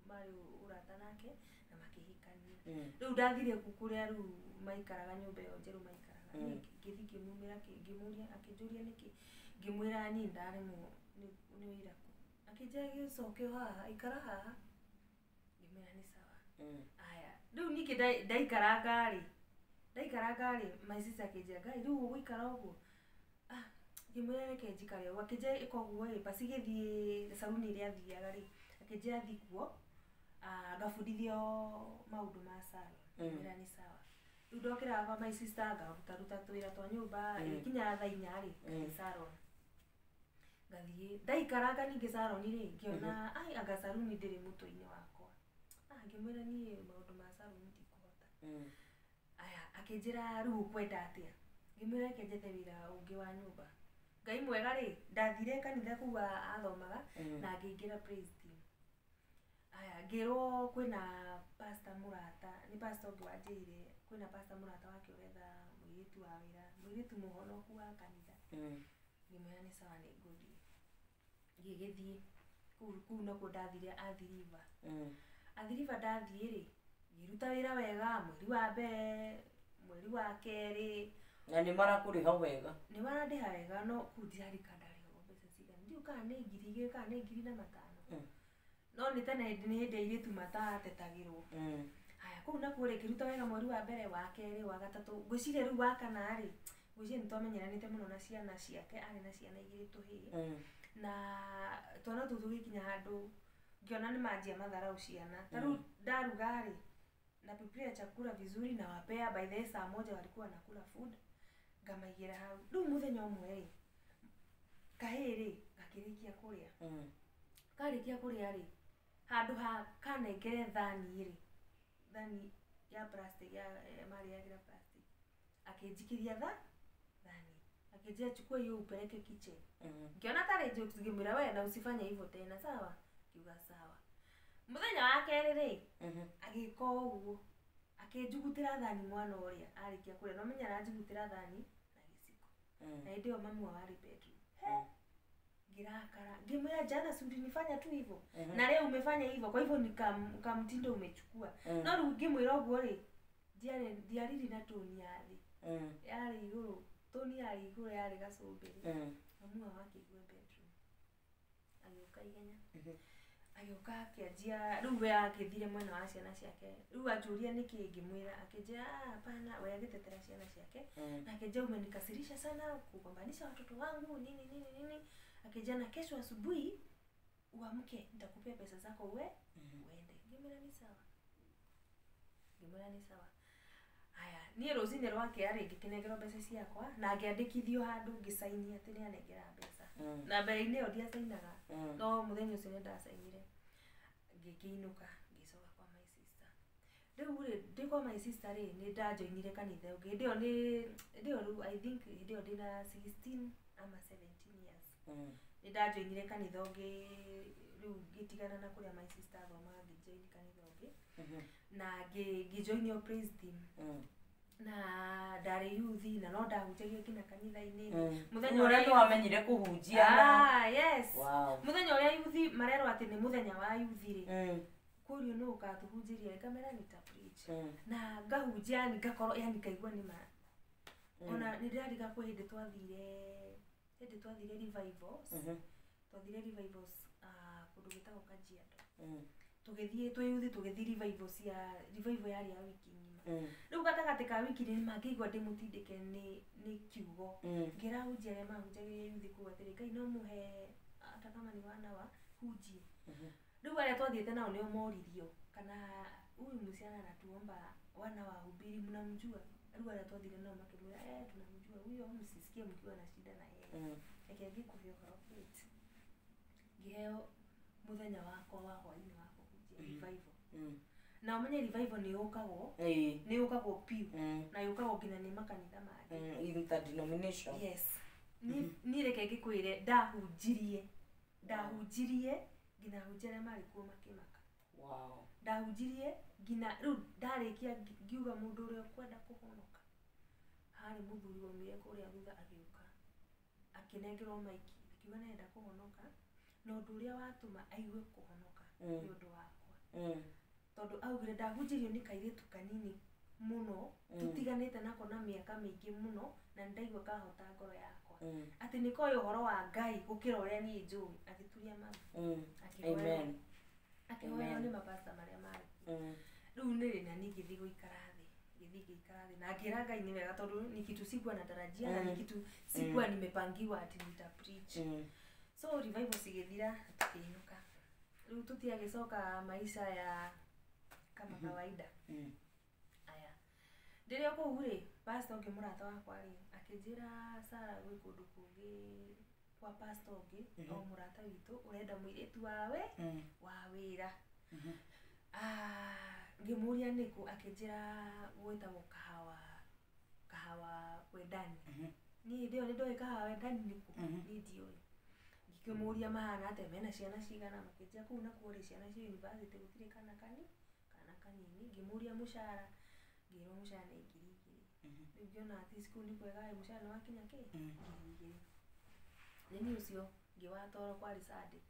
marĩ ũrata nake na makĩhikania. Rĩu ndathire kũu kũrĩa rĩu maikaraga nyũmba ĩyo njerũ maikaraga. Niĩ ngĩthiĩ ngĩmumĩra ngĩmũria, akĩnjũria nĩkĩ, ngĩmwĩra niĩ ndaremwo nĩ wĩra kũu. Akĩnjĩra gĩcoke o haha, ikara haha. Ngĩmwĩra nĩ sawa. Aya, rĩu ningĩ ndaikaranga rĩ, my sister akĩnjĩra Ngai rĩu ũgũikara ũguo? Ngĩmwĩra reke njikare ũguo. Akĩnjĩra ĩka ũguo ĩ, basi gĩthiĩ caruni ĩrĩa athiaga rĩ, akĩnjĩra thiĩ kuo, ngabundithio maũndũ ma salon. Ngĩmwĩra nĩ sawa. Rĩu ndokĩraga kwa my sister ngarutaruta tũwĩra twa nyũmba, ĩgĩkinya thaa 4 rĩ, ngathiĩ salon. Ngathiĩ, ndaikaranga ningĩ salon rĩ, ngĩona ai anga salon ndĩrĩ mũtwe-inĩ wakwa. Ngĩmwĩra niĩ maũndũ ma salon ndikũhota. Aya, akĩnjĩra rĩu ũkwenda atĩa? Ngĩmwĩra reke njethe wĩra ũngĩ wa nyũmba. Ngai mwega rĩ, ndathire kanitha kũu athomaga na ngĩingĩra praise team. Aya, ngĩrwo kwĩna pastor mũrata, nĩ pastor ũngĩ wanjĩrire kwĩna pastor mũrata wake ũretha mũirĩtu wa wĩra, mũirĩtu mũhonoku wa kanitha. Ngĩmwĩra nĩ sawa nĩ ngũthiĩ. Ngĩgĩthiĩ kũu nakuo ndathire Athi River. Athi River ndathiĩ rĩ, ngĩruta wĩra wega mweri wa mbere, mweri wa kerĩ. Na nĩ marakũrĩha wega? Nĩ marandĩha wega no kũu ndirarika ndarĩhagwo mbeca cigana. Ndiũĩ kana nĩ 2000 kana nĩ 1500. No nĩ tene nĩ hĩndĩ airĩtu matatetagĩrwo. Haya, kũu nakuo rĩ, ngĩruta wega mweri wa mbere, wa kerĩ, wa gatatũ, ngwĩciria rĩu wa kana rĩ, ngwĩciria nĩ twamenyeranĩte mũno na ciana ciake, arĩ na ciana igĩrĩ tũhĩĩ. Na twana tũu tũgĩkinya handũ ngĩona nĩ manjia matharau ciana. Ta rĩu ndaruga rĩ, na prepare chakula vizuri na wapea, by the way saa 1 walikuwa wanakula food, ngamaigĩra hau. Rĩu mũthenya ũmwe rĩ, kahĩĩ rĩ, gakĩrĩkia kũrĩa. Karĩkia kũrĩa rĩ, handũ ha kanengere thani rĩ, thani ya plastic ya marĩagĩra plastic, akĩnjikĩria thani, akĩnjĩra chukua hiyo upeleke kitchen. Ngiona tarĩ jokes, ngĩmwĩra we na usifanye hivyo tena, sawa? Ngiuga sawa. Mũthenya wa kerĩ rĩ, agĩka ũguo, akĩnjugutĩra thani mwana ũrĩa arĩkia kũrĩa, no menya aranjugutĩra thani na gĩciko. Na hĩndĩ ĩyo mami wao arĩ bedroom. He, Ngirakara ngimwira jana si ulinifanya tu hivyo na leo umefanya hivyo, kwa hivyo ni kamtindo umechukua. No rĩu ngĩmwĩra ũguo rĩ, ndiariri na toni ya thĩ, yarĩ igũrũ, toni yarĩ igũrũ, yarĩ gacũmbĩrĩ. Mamu wao akĩigua bedroom, agĩũka ihenya, agĩũka akĩanjia rĩu we akĩthire mwena wa ciana ciake. Rĩu anjũria nĩkĩ, ngĩmwĩra, akĩnjĩra "Ah, hapana," we agĩtetera ciana ciake na akĩnjia umenikasirisha sana kugombanisha watoto wangu nini nini nini. Akija na kesho asubuhi uamke nitakupea pesa zako uende. Ngimwĩra ni sawa, ngimwĩra ni sawa. Aya, niĩ rũcinĩ rwake arĩ ngĩkĩnengerwo mbeca ciakwa na ngĩandĩkithio handũ ngĩcaini atĩ nĩ anengera mbeca. Na mbere-inĩ ĩyo ndiacainaga, no mũthenya ũcio nĩ ndacainire. Ngĩkĩinũka ngĩcoka kwa my sister. Rĩu rĩ, ndĩ kwa my sister rĩ, nĩ ndajoinire kanitha ũngĩ. Hĩndĩ ĩyo nĩ hĩndĩ ĩyo rĩu I think hĩndĩ ĩyo ndĩna 16 ama 17 years. Nĩ ndajoinire kanitha ũngĩ, rĩu ngĩtigana na kũrĩa my sister athomaga, ngĩjoin kanitha ũngĩ na ngĩjoinio praise team na ndarĩ youth na no ndahunjagia nginya kanitha-inĩ. Mũthenya ũrĩa nĩ wamenyire kũhunjia na Ah, yes. Mũthenya ũrĩa youth marerwo atĩ nĩ mũthenya wa youth rĩ, kũrio nũ ũgatũhunjĩria, ngamera nita preach na ngahunjia, yani ngakorwo yani ngaigua nĩ ma ona nĩ ndĩrariga kwĩ hĩndĩ twathire revivals, twathire revivals kũndũ gwĩtagwo Kajiado. Tũgĩthiĩ twĩ youth, tũgĩthiĩ revival cia revival yarĩ ya wiki ng'ima. Rĩu gatagatĩ ka wiki nĩ mangĩigua ndĩmũtindĩke nĩ kiugo, ngĩrahunjia arĩa mahunjagĩria youth kũu atĩrĩ, Ngai no mũhe hata kama ni wana wa hunjie. Rĩu arĩa twathiĩte nao nĩo moririo kana huyu msichana anatuomba wana wahubiri mnamjua? Rĩu arĩa twathire nao makĩmwĩra tunamjua huyo, msisikie mkiwa na shida na yeye. Reke ngĩkũhe ũhoro Kate, ngĩheo mũthenya wakwa wa hwaĩ-inĩ wa kũhunjia revival. Na ũmenye revival nĩ yũkagwo, nĩ yũkagwo piũ, na yũkagwo nginya nĩ makanitha mangĩ. Interdenomination. Yes. Niĩ reke ngĩkwĩre ndahunjirie nginya ahunjia arĩa marĩ kuo makĩmaka. Ndahunjirie nginya rĩu ndarĩkia ngiuga mũndũ ũrĩa ũkwenda kũhonoka, harĩ mũthuri waumire kũrĩa thutha agĩũka akĩnengerwo maiki akiuga nĩarenda kũhonoka, na ũndũ ũrĩa watũma aigue kũhonoka nĩ ũndũ wakwa. Tondũ augire ndahunjĩrio nĩ kairĩtu kanini mũno, tũtiganĩte nako na mĩaka mĩingĩ mũno, na nĩndaigua kahota ngoro yakwa atĩ nĩ koĩ ũhoro wa Ngai gũkĩra ũrĩa niĩ njũĩ. Agĩturia maru, akĩhoerwo nĩ mapasta marĩa marĩ kuo. Rĩu nĩ na niĩ ngĩthiĩ gũikara thĩ, ngĩthiĩ ngĩikara thĩ na ngĩra Ngai nĩ wega, tondũ ni kitu sikuwa natarajia na ni kitu sikuwa nimepangiwa ati nita preach. So revival cigĩthira tukĩinũka. Rĩu tũtiagĩcoka maisha ya kama kawaida. Aya, ndĩrĩ o kũu rĩ, pastor ũngĩ mũrata wakwa rĩ akĩnjĩra Sarah gwĩ kũndũ kũngĩ kwa pastor ũngĩ o mũrata witũ ũrenda mũirĩtu wawe wa wĩra. Ngĩmũria nĩkũ, akĩnjĩra gwĩtagwo kahawa Wendani. Niĩ hĩndĩ ĩyo nĩndoĩ kahawa Wendani nĩkũ, niĩ ndiũĩ. Ngĩkĩmũria mahana atĩa, mena ciana cigana, makĩnjĩra kũu nakuo rĩ ciana cia university gũtirĩ kana kanini. Ngĩmũria mũcara, ngĩrwo mũcara nĩ 2,000. Rĩu ngĩona atĩ kũu nĩ kwega ĩ, mũcara nĩ wakinya kĩ 2,000. Nĩ niĩ ũcio ngĩwatwarwo kwarĩ Sunday,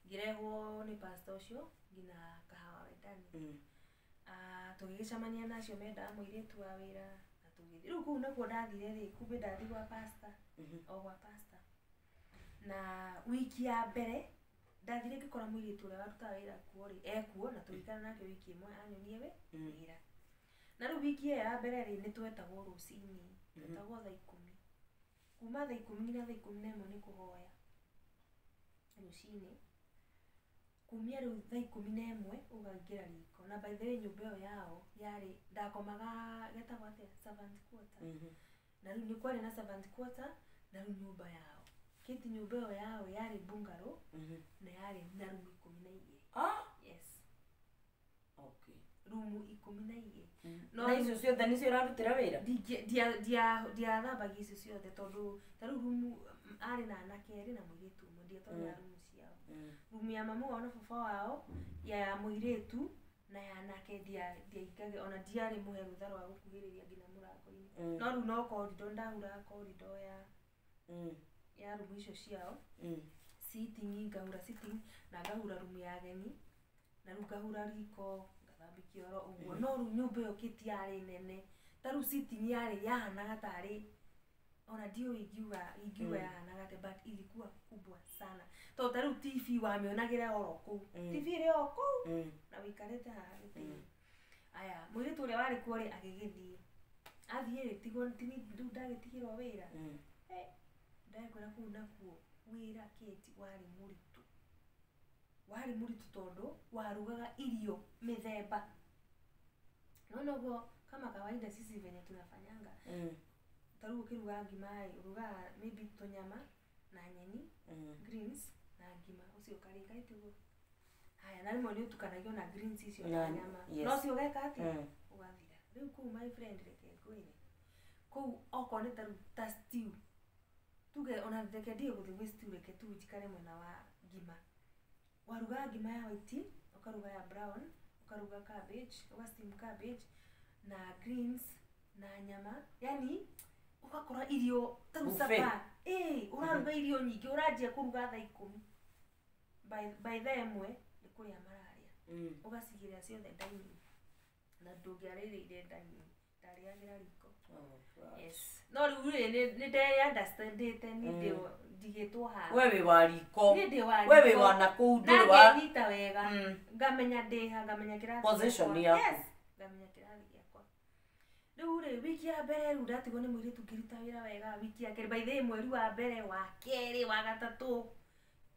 ngĩrehwo nĩ pastor ũcio nginya kahawa Wendani. Tũgĩgĩcemania na acio mendaga mũirĩtu wa wĩra na tũgĩthiĩ. Rĩu kũu nakuo ndathire rĩ, kumbe ndathiĩ gwa pastor, o gwa pastor. Na wiki ya mbere ndathire ngĩkora mũirĩtu ũrĩa warutaga wĩra kuo rĩ ekuo, na tũgĩikara nake wiki ĩmwe anyonie we wĩra. Na rĩu wiki ĩyo ya mbere rĩ, nĩ twetagwo rũcinĩ, twetagwo thaa 10. Kuma thaa 10 nginya thaa 11 nĩ kũhoya rũcinĩ. Kumia rĩu thaa 11 ũkaingĩra riko. Na by the way nyũmba ĩyo yao yarĩ, ndakomaga getagwo atĩa, servant quarter. Na rĩu nĩ kwarĩ na servant quarter na rĩu nyũmba yao kĩti, nyũmba ĩyo yao yarĩ bungalow na yarĩ na rumu 12. Yes. Okay. Rumu 12. Na icio ciothe nĩcio ũrarutĩra wĩra? Ndiathambagia icio ciothe tondũ ta rĩu rumu arĩ na anake erĩ na mũirĩtu ũmwe, ndiatonyaga rumu ciao. Rumu ya mamu wao na baba wao, ya mũirĩtu na ya anake ndiaingaga, ona ndiarĩ mũhe rũtha rwa gũkuhĩrĩria nginya mũrango-inĩ. No rĩu no corridor ndahuraga corridor ya rumu icio ciao. Sitting, ngahura sitting na ngahura rumu ya ageni na rĩu ngahura riko, ngathambia kĩoro ũguo. No rĩu nyũmba ĩyo kĩti yarĩ nene, ta rĩu sitting yarĩ yahanaga tarĩ ona ndiũĩ ingiuga yahanaga atĩa, but ilikuwa kubwa sana, tondũ ta rĩu TV wamĩonagĩra oro kũu. TV ĩrĩ o kũu na wĩikarĩte haha gĩtĩ-inĩ. Aya, mũirĩtu ũrĩa warĩ kuo rĩ, agĩgĩthiĩ, athiĩ rĩ, tigwo tini rĩu ndagĩtigĩrwo wĩra. Ndakwĩra kũu nakuo wĩra kĩti warĩ mũritũ, warĩ mũritũ tondũ warugaga irio mĩthemba. Naona ũguo kama kawaida sisi venye tunafanyanga, ta rĩu ũkĩruga ngima rĩ, ũrugaga maybe tũnyama na nyeni, greens na ngima, ũcio ũkarĩka ĩtiguo. Haya, na rĩmwe nĩ ũtukanagio na greens icio na nyama. No ũcio ũgeka atĩa? Ũgathira. Rĩu kũu, my friend, reke ngwĩre, kũu okorwo nĩ ta rĩu ta stew, tuge ona reke ndige gũthiĩ gwĩ stew, reke tu njikare mwena wa ngima. Warugaga ngima ya white, ũkaruga ya brown, ũkaruga cabbage, ũga steam cabbage na greens na nyama, yani ũgakora irio ta rĩu Buffet. Supper ĩĩ, ũraruga irio nyingĩ, ũranjia kũruga thaa 10, by thaa 1 nĩ kũrĩa mararĩa. Ũgacigĩrĩra ciothe dining, na ndũngĩarĩrĩire dining, ndarĩagĩra riko. Oh, God. Yes, no rĩu rĩ, nĩ nde understandĩte niĩ ndigĩtwo haha. We wĩ wa riko. Niĩ ndĩ wa We wĩ riko. wa nakũu, Na ndũrĩ wa ngenyita wega, ngamenya ndĩha, ngamenya kĩrathi Position gĩakwa. yaku. Yes, ngamenya kĩrathi gĩakwa. Rĩu rĩ, wiki ya mbere rĩu ndatigwo nĩ mũirĩtu, ngĩruta wĩra wega. Wiki ya kerĩ, by the way, mweri wa mbere, wa kerĩ, wa gatatũ,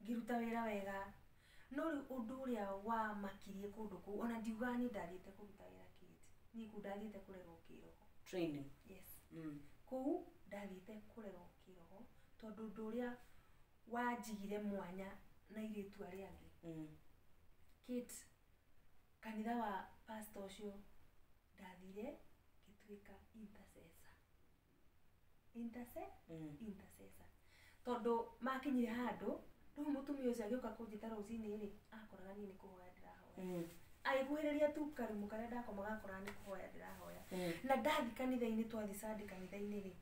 ngĩruta wĩra wega. No rĩu ũndũ ũrĩa wamakirie kũndũ kũu, ona ndiugaga niĩ ndathiĩte kũruta wĩra kĩti, niĩ kũu ndathiĩte kũrerwo kĩroho. Training. Yes. Kũu ndathiĩte kũrerwo kĩroho, tondũ ũndũ ũrĩa wanjigire mwanya na airĩtu arĩa angĩ, Kate, kanitha wa pastor ũcio ndathire ngĩtuĩka intercessor. Intercessor, tondũ makinyire handũ rĩu mũtumia ũcio agĩũka kũnjĩta rũcinĩ rĩ, akoraga niĩ nĩ kũhoya ndĩrahoya. Agĩkuhĩrĩria tu karumu karĩa ndakomaga, akoraga nĩ kũhoya ndĩrahoya. Na ndathi kanitha-inĩ, twathi Sunday kanitha-inĩ rĩ,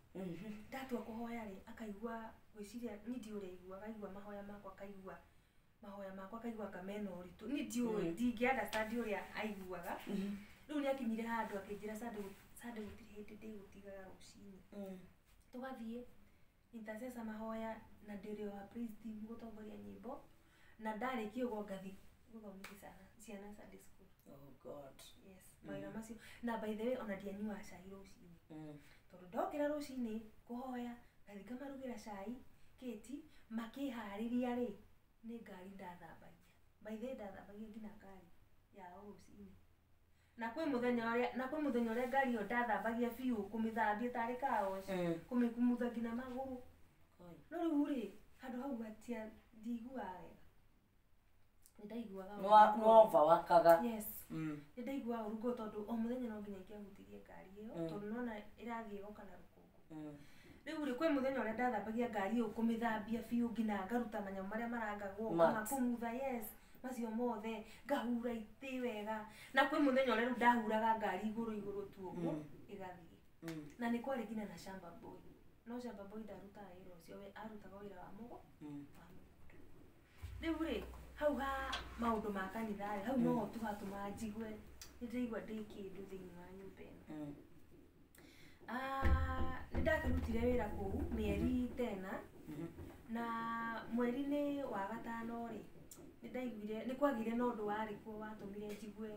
ndatua kũhoya rĩ, akaigua, gwĩciria niĩ ndiũĩ ũrĩa aiguaga, aigua mahoya makwa, akaigua mahoya makwa, akaigua anga mena ũritũ. Niĩ ndiũĩ, ndingĩ understand ũrĩa aiguaga. Rĩu nĩ akinyire handũ akĩnjĩra, "Sunday, Sunday gũtirĩ hĩndĩ ndĩgũtigaga rũcinĩ." Tũgathiĩ intercessor mahoya, na ndĩrĩ wa praise team gũtongoria nyĩmbo, na ndarĩkia ũguo ngathi gũthomithia ciana Sunday school. Oh God. Yes, mawĩra macio. Na by the way, ona ndianyuaga cai rũcinĩ, tondũ ndokĩra rũcinĩ kũhoya, ngathi ngamarugĩra cai kĩti, makĩharĩria rĩ, nĩ ngari ndathambagia. By the way, ndathambagia nginya ngari yao rũcinĩ. Na kwĩ mũthenya ũrĩa ngari ĩyo ndathambagia biũ, kũmĩthambia tarĩ car wash, kũmĩkumutha nginya magũrũ. Oi. No rĩu rĩ, handũ hau hatia ndiguaga wega, nĩ ndaiguaga ũru. Nĩ overworkaga. Yes. Nĩ ndaiguaga ũru ngoro, tondũ o mũthenya no nginya ingĩahutirie ngari ĩyo, tondũ nona ĩrathiĩ ĩgoka na rũkũngũ. Rĩu rĩ, kwĩ mũthenya ũrĩa ndathambagia ngari ĩyo, kũmĩthambia biũ nginya ngaruta manyamũ marĩa marangagwo, Mats. ngamakũmutha, yes, macio mothe, ngahura itĩ wega. Na kwĩ mũthenya ũrĩa rĩu ndahuraga ngari igũrũ igũrũ tu ũguo, ĩgathiĩ. Na nĩ kwarĩ nginya na shamba boy, no shamba boy ndarutaga wĩra ũcio, we arutaga wĩra wa mũgũ wa mũgũnda. Rĩu rĩ, hau ha maũndũ ma kanitha rĩ, hau noho tu hatũmaga njigue nĩ ndĩraigua ndĩ kĩndũ thĩinĩ wa nyũmba ĩno. Ah, nĩ ndakĩrutire wĩra kũu mĩeri tena, na mweri-inĩ wa gatano rĩ, nĩ ndaiguire nĩ kwagĩire na ũndũ warĩ kuo watũmire njigue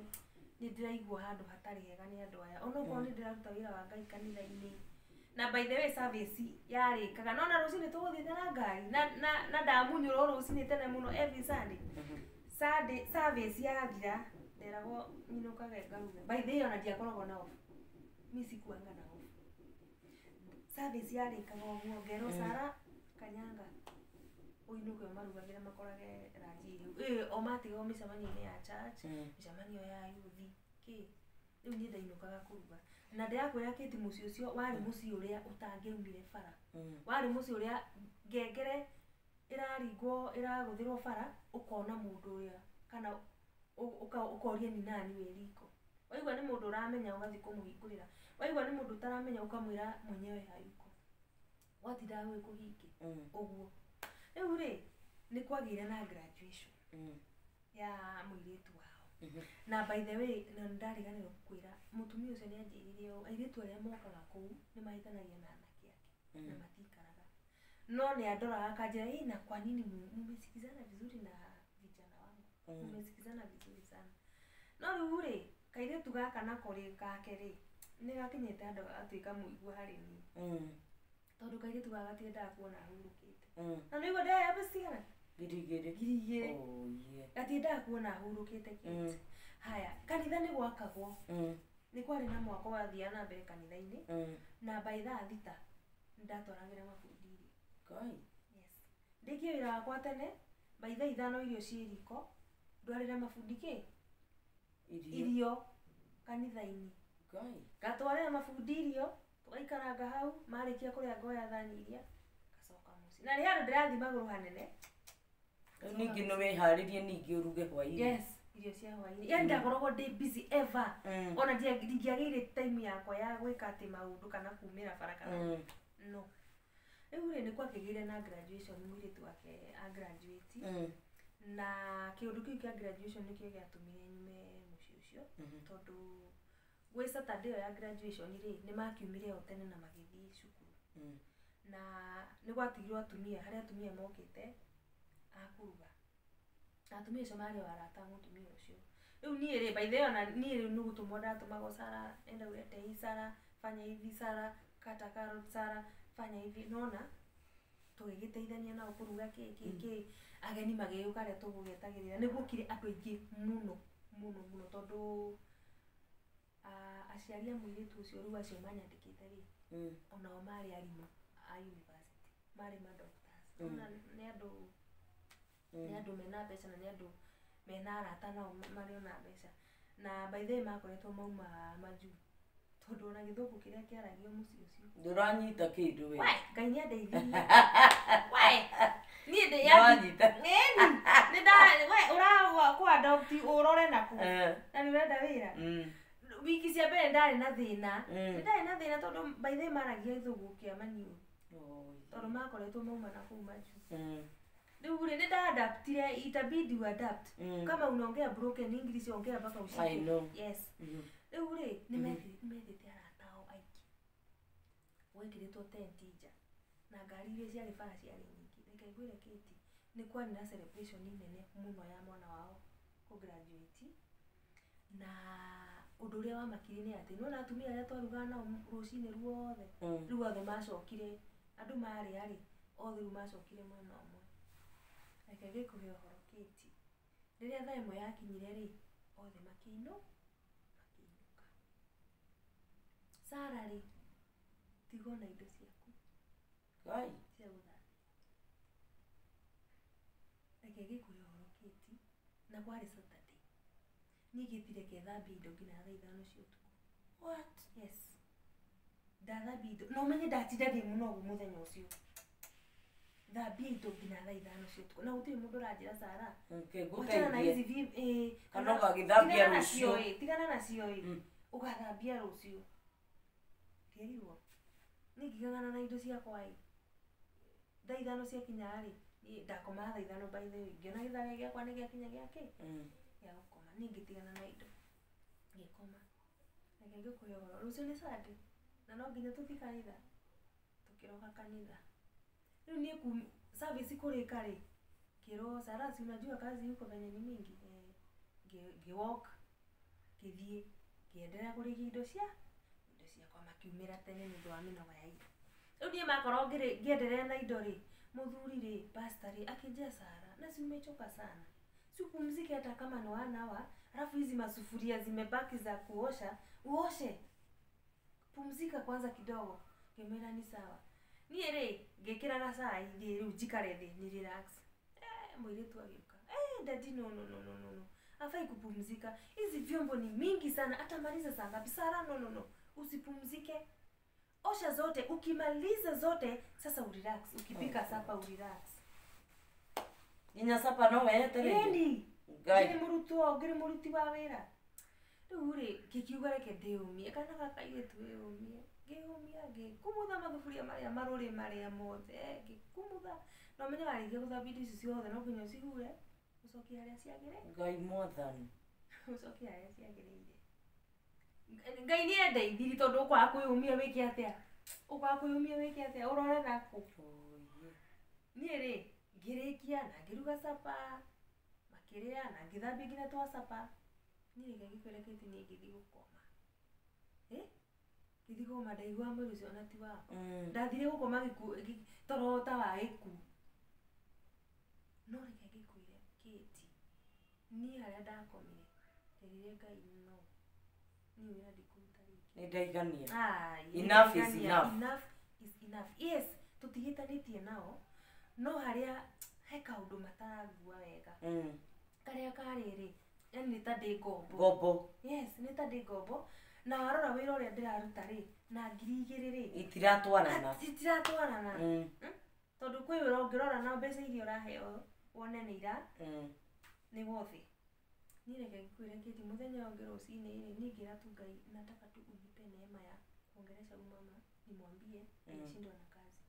nĩ ndĩraigua handũ hatarĩ hega nĩ andũ aya, onokorwo nĩ ndĩraruta wĩra wa Ngai kanitha-inĩ. Na by the way, service yarĩkaga no na rũcinĩ tũgũthiĩte na ngari na ndamunyũrwo rũcinĩ tene mũno every Sunday. Sunday service yathira, nderagwo nyinũkage ngaruge. By the way, ona ndiakoragwo na off, mi sikuanga na off. Service yarĩkaga ũguo, ngerwo, "Sara kanyanga, ũinũke ũmarugagĩre makorage ranji rĩu." Ĩ o matigwo mĩcemanio-inĩ ya church, mĩcemanio ya yuthi kĩ, rĩu niĩ ndainũkaga kũruga. Na ndĩrakwĩra kĩti, mũciĩ ũcio warĩ mũciĩ ũrĩa ũtangĩaumire bara. Warĩ mũciĩ ũrĩa ngengere ĩraringwo, ĩragũthĩrwo bara, ũkona mũndũ ũrĩa kana ũkoria ni nani wĩ riko. Waigua nĩ mũndũ ũramenya, ũgathiĩ kũmũhingũrĩra. Waigua nĩ mũndũ ũtaramenya, ũkamwĩra mwenyewe hayuko. Gwatindaga gwĩ kũhinge. Ũguo rĩu rĩ, Nĩ kwagĩire na graduation ya mũirĩtu wao. Na by the way, na ndariganĩrwo gũkwĩra, mũtumia ũcio nĩ anjĩrire ũũ, airĩtu arĩa mokaga kũu nĩ mahĩtanagia na anake ake na matikaraga. No nĩ andoraga akanjĩra, "Ĩ, na kwa nini mumesikizana vizuri na vijana wangu? Mumesikizana vizuri sana." No rĩu rĩ, kairĩtu gaka nako rĩ, kake rĩ, nĩ gakinyĩte handũ gagatuĩka mũigua harĩ niĩ. Tondũ kairĩtu gaka gatiendaga kuona hurũkĩte. Na nĩguo ndĩrahe cigana? 2,000. 2,000. Oh, yeah. Gatiendaga kuona hurũkĩte kĩti. Haya, kanitha nĩ gwakagwo. Nĩ kwarĩ na mwako wathiaga na mbere kanitha-inĩ. Na by thaa 6 nĩndatwaragĩra mabundi irio. Ngai. Yes. Ndĩkie wĩra wakwa tene, by thaa 5 irio ciĩ riko, ndwarĩre mabundi kĩ? Irio. Irio kanitha-inĩ. Ngai. Ngatwarĩra mabundi irio, tũgaikaranga hau, marĩkia kũrĩa ngoya thani iria, ngacoka mũciĩ. Na nĩ handũ ndĩrathiĩ magũrũ hanene. Rĩu ningĩ nĩ wĩharĩrie ningĩ ũruge hwaĩ-inĩ. Yes, irio cia hwaĩ-inĩ. Yani ndakoragwo ndĩ busy ever. Ona ndingĩagĩire time yakwa ya gwĩka atĩ maũndũ kana kumĩra bara kana no. Rĩu rĩ, nĩ kwakĩgĩire na graduation, mũirĩtu wake a graduate. Na kĩũndũ kĩu kĩa graduation nĩkĩo gĩatũmire nyume mũciĩ ũcio. Tondũ gwĩ Saturday ĩyo ya graduation rĩ, nĩ makiumire o tene na magĩthiĩ cukuru. Na nĩ gwatigirwo atumia, harĩ atumia mokĩte a kũruga. Na atumia acio marĩ o arata a mũtumia ũcio. Rĩu niĩ rĩ, by the way, ona niĩ rĩu nĩ gũtũmwo ndatũmagwo, Sara, enda ulete hii, Sara, fanya hivi, Sara, kata carrot, Sara, fanya hivi. Nona tũgĩgĩteithania nao kũruga kĩ kĩ kĩ. Ageni magĩũka arĩa tũgũgĩetagĩrĩra. Nĩ guokire andũ aingĩ mũno mũno mũno tondũ aciari a mũirĩtu ũcio rĩu acio manyandĩkĩte rĩ, onao marĩ arimũ a university, marĩ ma doctors. Ona nĩ andũ mena mbeca na nĩ andũ mena arata nao marĩ ona mbeca. Na by the way makoretwo mauma majuu. Tondũ ona gĩthũngũ kĩrĩa kĩaragio mũciĩ ũcio. Ndũranyita kĩndũ we. We, Ngai nĩ andeithirie. We, niĩ ndĩ Nĩwanyita. Ĩni, nĩ nda we ũra kũ adopt ũrore naku. Na nĩ ũrenda wĩra. Wiki cia mbere ndarĩ na thĩna. Nĩ ndarĩ na thĩna tondũ by the way maragia gĩthũngũ kĩa maniũrũ. Oh, Tondũ makoretwo mauma na kũu majuu. Rĩu rĩ, nĩ ndaadaptire, itabidi uadapt. Kama unaongea broken English, ongea mpaka ushike. I know. Yes. Rĩu rĩ, nĩ methĩte arata ao aingĩ. Gwekĩrĩtwo tenti nja. Na ngari iria ciarĩ bara ciarĩ nyingĩ. Reke ngwĩre Kate, nĩ kwarĩ na celebration nene mũno ya mwana wao kũ graduate. Na ũndũ ũrĩa wamakirie nĩ atĩ, nĩwona atumia arĩa twarugaga nao rũcinĩ ruothe, rĩu othe macokire, andũ marĩa rĩ, othe rĩu macokire mwena ũmwe. Reke ngĩkũhe ũhoro Kate, rĩrĩa thaa 1 yakinyire rĩ, othe makĩinũka. Sara rĩ, tigwo na indo ciaku Ngai. cia gũthambia. Reke ngĩkũhe ũhoro Kate, na kwarĩ Saturday. Niĩ ngĩtire reke thambie indo nginya thaa 5 cia ũtukũ. What? Yes. Ndathambia indo. Na ũmenye ndatinda ndĩ mũnogu mũthenya ũcio. Thambia indo nginya thaa 5 cia ũtukũ. Na gũtirĩ mũndũ ũranjĩra Sara. Reke Wachana na ngũteithie. hizi Kana ũgagĩthambia tigana nacio rũciũ. ĩ, tigana nacio ĩ. Ũgathambia rũciũ. Ngĩrigwo. Niĩ ngĩgana na indo ciakwa ĩ. Thaa 5 ciakinya rĩ, niĩ ndakomaga thaa 5 by the way. Ngĩona gĩthaa gĩakwa nĩ gĩakinya gĩa kĩ? Gĩa gũkoma. Niĩ ngĩtigana na indo. Ngĩkoma. Reke ngĩkũhe ũhoro. Rũciũ nĩ Sunday. Na no nginya tũthiĩ kanitha. Tũkĩroka kanitha. Rĩu niĩ service kũrĩka rĩ, ngĩrwo Sara, si unajua kazi huko venye ni mingi. Ngĩ walk, ngĩthiĩ, ngĩenderea kũrĩkia indo ciakwa makiumĩra tene nĩ ũndũ wa mĩnoga ya indo. Rĩu niĩ makorwo ngĩenderea na indo rĩ, mũthuri rĩ, pastor rĩ, akĩnjĩra Sara, na si umechoka sana. Si upumzike hata kama ni 1 hour, alafu hizi masufuria zimebaki za kuosha, uoshe. Pumzika kwanza kidogo. Ngĩmwĩra ni sawa. Niĩ rĩ, ngĩkĩra gacai thiĩ rĩu njikare thĩ ni relax. Mũirĩtu agĩũka. Daddy, no no no no no no. Hafai kupumzika. Hizi vyombo ni mingi sana, atamaliza saa ngapi? Sara, no no no. Usipumzike. Osha zote, ukimaliza zote sasa urelax, ukipika sapa urelax. Nginya sapa no weterere. Ĩni. Ngai. Ngĩrĩ mũrutwo, ngĩrĩ mũruti wa wĩra. Rĩu rĩ, ngĩkiuga reke ndĩũmie, kana gaka kairĩtu wĩyũmie. Ngĩyũmia, ngĩkumutha mathuburia marĩa marũrĩ marĩa mothe, ngĩkumutha. No menye warĩkia gũthambia indo icio ciothe no nginya ũcihure ũcokie harĩa ciagĩrĩire. Ngai mwathani. Ũcokie harĩa ciagĩrĩire. Ngai nĩ endeithirie tondũ ũkwaga kwĩyũmia wĩke atĩa? Ũkwaga kwĩyũmia wĩke atĩa? Ũrore nakũ? Niĩ rĩ ngĩrĩkia na ngĩruga capa makĩrĩa na ngĩthambia nginya twa capa. Niĩ reke ngĩkwĩre Kate niĩ ngĩthiĩ gũkoma. Ngĩthiĩ gũkoma ndaigua mwĩrĩ ũcio ona ti wakwa. Ndathire gũkoma toro ta wa gĩkuũ. No reke ngĩkwĩre Kate, niĩ harĩa ndakomire nderire Ngai no niĩ wĩra ndikũruta rĩngĩ. Nĩ ndaigania. Enough is enough. Enough is enough. Yes, tũtihĩtanĩtie nao no harĩa he kaũndũ matarangua wega. Karĩa karĩ rĩ, yani nĩ ta ndĩ ngombo. Ngombo. Yes, nĩ ta ndĩ ngombo. Na warora wĩra ũrĩa ndĩraruta rĩ, na 2,000 rĩ, Itiratwarana. Itiratwarana. Tondũ kwĩ wĩra ũngĩrora na mbeca iria ũraheo wone nĩ ira nĩ wothe. Niĩ reke ngĩkwĩre Kate, mũthenya ũngĩ rũcinĩ rĩ, niĩ ngĩra tu Ngai nataka tu unipe neema ya kuongelesha huyu mama nimwambie nilishindwa na kazi.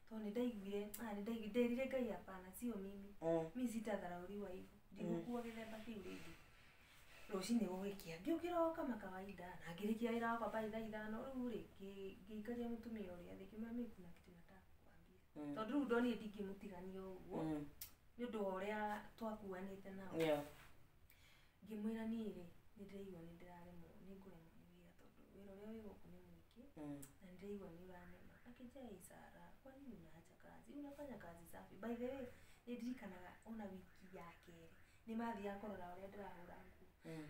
Tondũ nĩndaiguire, nĩndaiguire, nderire Ngai hapana, sio mimi. Mi sitadharauliwa hivyo. Ndigũkua gĩthemba kĩu rĩngĩ. Rũcinĩ gũgĩkĩa ngĩũkĩra o kama kawaida na ngĩrĩkia wĩra wakwa by thaa 5. Rĩu rĩ ngĩikaria mũtumia ũrĩa thĩ ngĩmwĩra mi kuna kitu nataka kukuambia. Tondũ rĩu ndonire ndingĩmũtigania ũguo nĩ ũndũ wa ũrĩa twakuanĩte nao. Ngĩmwĩra niĩ rĩ nĩ ndĩraigua nĩ ndĩraremwo, nĩ ngũremwo nĩ wĩra tondũ wĩra ũrĩa wĩ gũkũ nĩ mũingĩ na nĩ ndĩraigua nĩ ũranema. Akĩnjĩra ĩ Sara, kwa nini unaacha kazi? Unafanya kazi safi. By the way, nĩ ndirikanaga ona wiki ya kerĩ nĩ mathiaga kũrora ũrĩa ndĩrahũra nguo.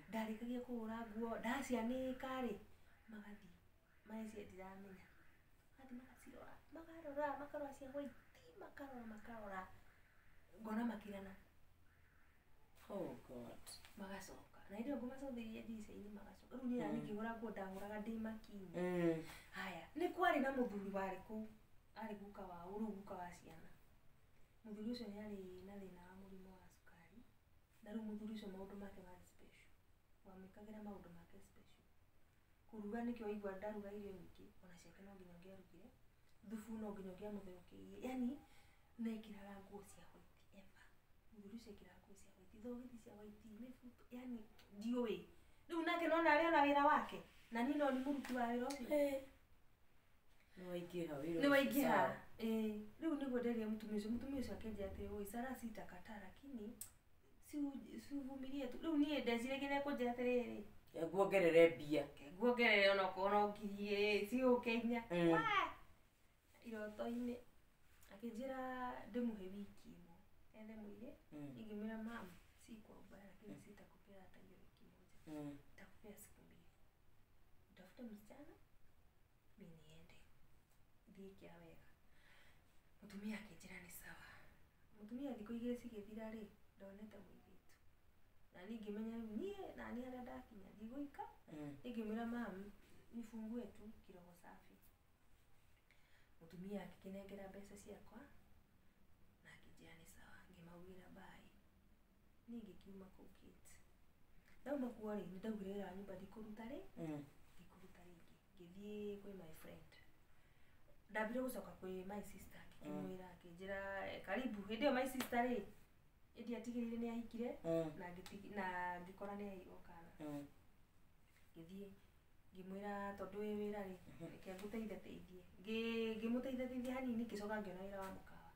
Ndarĩkagia kũhũra nguo ndacianĩka rĩ magathiĩ marecia ndiramenya, magathiĩ magacirora, makarora makarora cia white, makarora makarora, ngona makirana. Oh God. Magacoka na hĩndĩ ĩyo ngũmacũthĩrĩria ndirica-inĩ magacoka. Rĩu niĩ nani ngĩhũra nguo ndahũraga ndĩ makini. Haya, nĩ kwarĩ na mũthuri warĩ kũu, arĩ guka wa rĩu guka wa ciana. Mũthuri ũcio nĩ arĩ na thĩna wa mũrimũ wa cukari, na rĩu mũthuri ũcio maũndũ make marĩ special, wamwĩkagĩra maũndũ make special. Kũruga nĩkĩo waigua ndaruga irio nyingĩ, ona ciake no nginya ũngĩarugire, thubu no nginya ũngĩamũtherũkĩirie, yani na ekĩraga nguo cia white ever. Mũthuri ũcio ekĩraga nguo cia white, thogithi cia white, mĩbuto, yani ndiũĩ. Rĩu nake nona arĩ ona wĩra wake, na niĩ no nĩ mũruti wa wĩra ũcio. Nĩ waingĩha wĩra Nĩ ũcio, waingĩha. Sarah. Rĩu nĩguo nderire mũtumia ũcio, mũtumia ũcio akĩnjĩra atĩrĩ, oi Sarah, sitakataa lakini si uvumilie tu. Rĩu niĩ ndeciragia nĩ ekũnjĩra atĩrĩrĩ, Nguongerere mbia. Nguongerere onokorwo no 2,000 ciũke 4. Iroto-inĩ akĩnjĩra ndĩmũhe wiki ĩmwe ethe mũirĩ. Ingĩmwĩra mam, si kwa ubaya lakini sitakupea hata hiyo wiki moja. Nitakupea siku 2. Utafute msichana, mi niende. Thiĩ kĩa wega. Mũtumia akĩnjĩra nĩ sawa. Mũtumia thikũ 2 cigĩthira rĩ, ndonete mũirĩtu. Na niĩ ngĩmenya rĩu niĩ nani harĩa ndakinya ndigũika. Ngĩmwĩra mam, nifungue tu kiroho safi. Mũtumia akĩnengera mbeca ciakwa na akĩnjĩra nĩ sawa, ngĩmaugĩra bye. Niĩ ngĩkiuma kũu Kate. Ndauma kuo rĩ, nĩ ndaugire wĩra wa nyũmba ndikũruta rĩ, ndikũruta rĩngĩ. Ngĩthiĩ kwĩ my friend. Ndambire gũcoka kwĩ my sister ngĩkĩmwĩra, akĩnjĩra karibu. Hĩndĩ ĩyo my sister rĩ, ĩndiatigĩrĩire nĩ ahikire na ngĩkora nĩ aheirwo kana. Ngĩthiĩ ngĩmwĩra tondũ wĩ wĩra rĩ, reke ngũteithie teithie. Ngĩmũteithia teithia hanini ngĩcoka ngĩona wĩra wa mũkawa.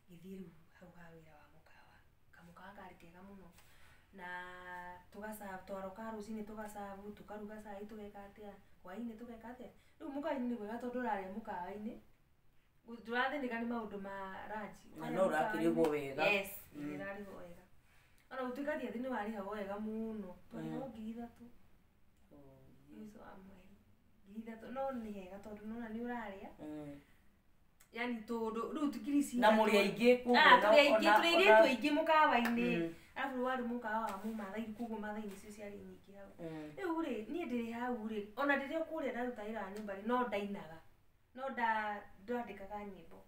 Ngĩthiĩ rĩu hau ha wĩra wa mũkawa. Kamũkawa karĩ kega mũno. Na tũgacabu, twarokaga rũcinĩ tũgacabu, tũkaruga cai tũgeka atĩa, hwaĩ-inĩ tũgeka atĩa. Rĩu mũkawa-inĩ nĩ kwega tondũ ũrarĩa mũkawa-inĩ, ndũrathĩnĩka nĩ maũndũ ma lunch. Na no ũrakĩrĩhwo wega. Yes, ndĩrarĩhwo wega. Ona gũtuĩka ndiathi nĩ warĩhagwo wega mũno. Twarĩhagwo 3,000 mũico wa mweri. 3,000 no nĩ hega tondũ nĩwona nĩ ũrarĩa. Yani tondũ rĩu ngiri ici Na mũrĩ aingĩ koguo Tũrĩ aingĩ, tũrĩ airĩtu aingĩ mũkawa-inĩ. Arabu warĩ mũkawa wa mũmathai koguo mathai nĩcio ciarĩ nyingĩ hau. Rĩu rĩ, niĩ ndĩrĩ hau rĩ, ona rĩrĩa kũrĩa ndaruta wĩra wa nyũmba rĩ, no ndainaga. No ndandĩkaga nyĩmbo.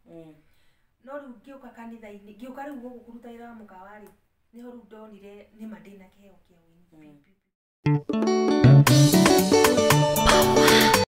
No rĩu ngĩũka kanitha-inĩ, ngĩũka rĩu gũkũ kũruta wĩra wa mũkawa rĩ, nĩho rĩu ndonire nĩma ndĩna kĩheo kĩa ũini.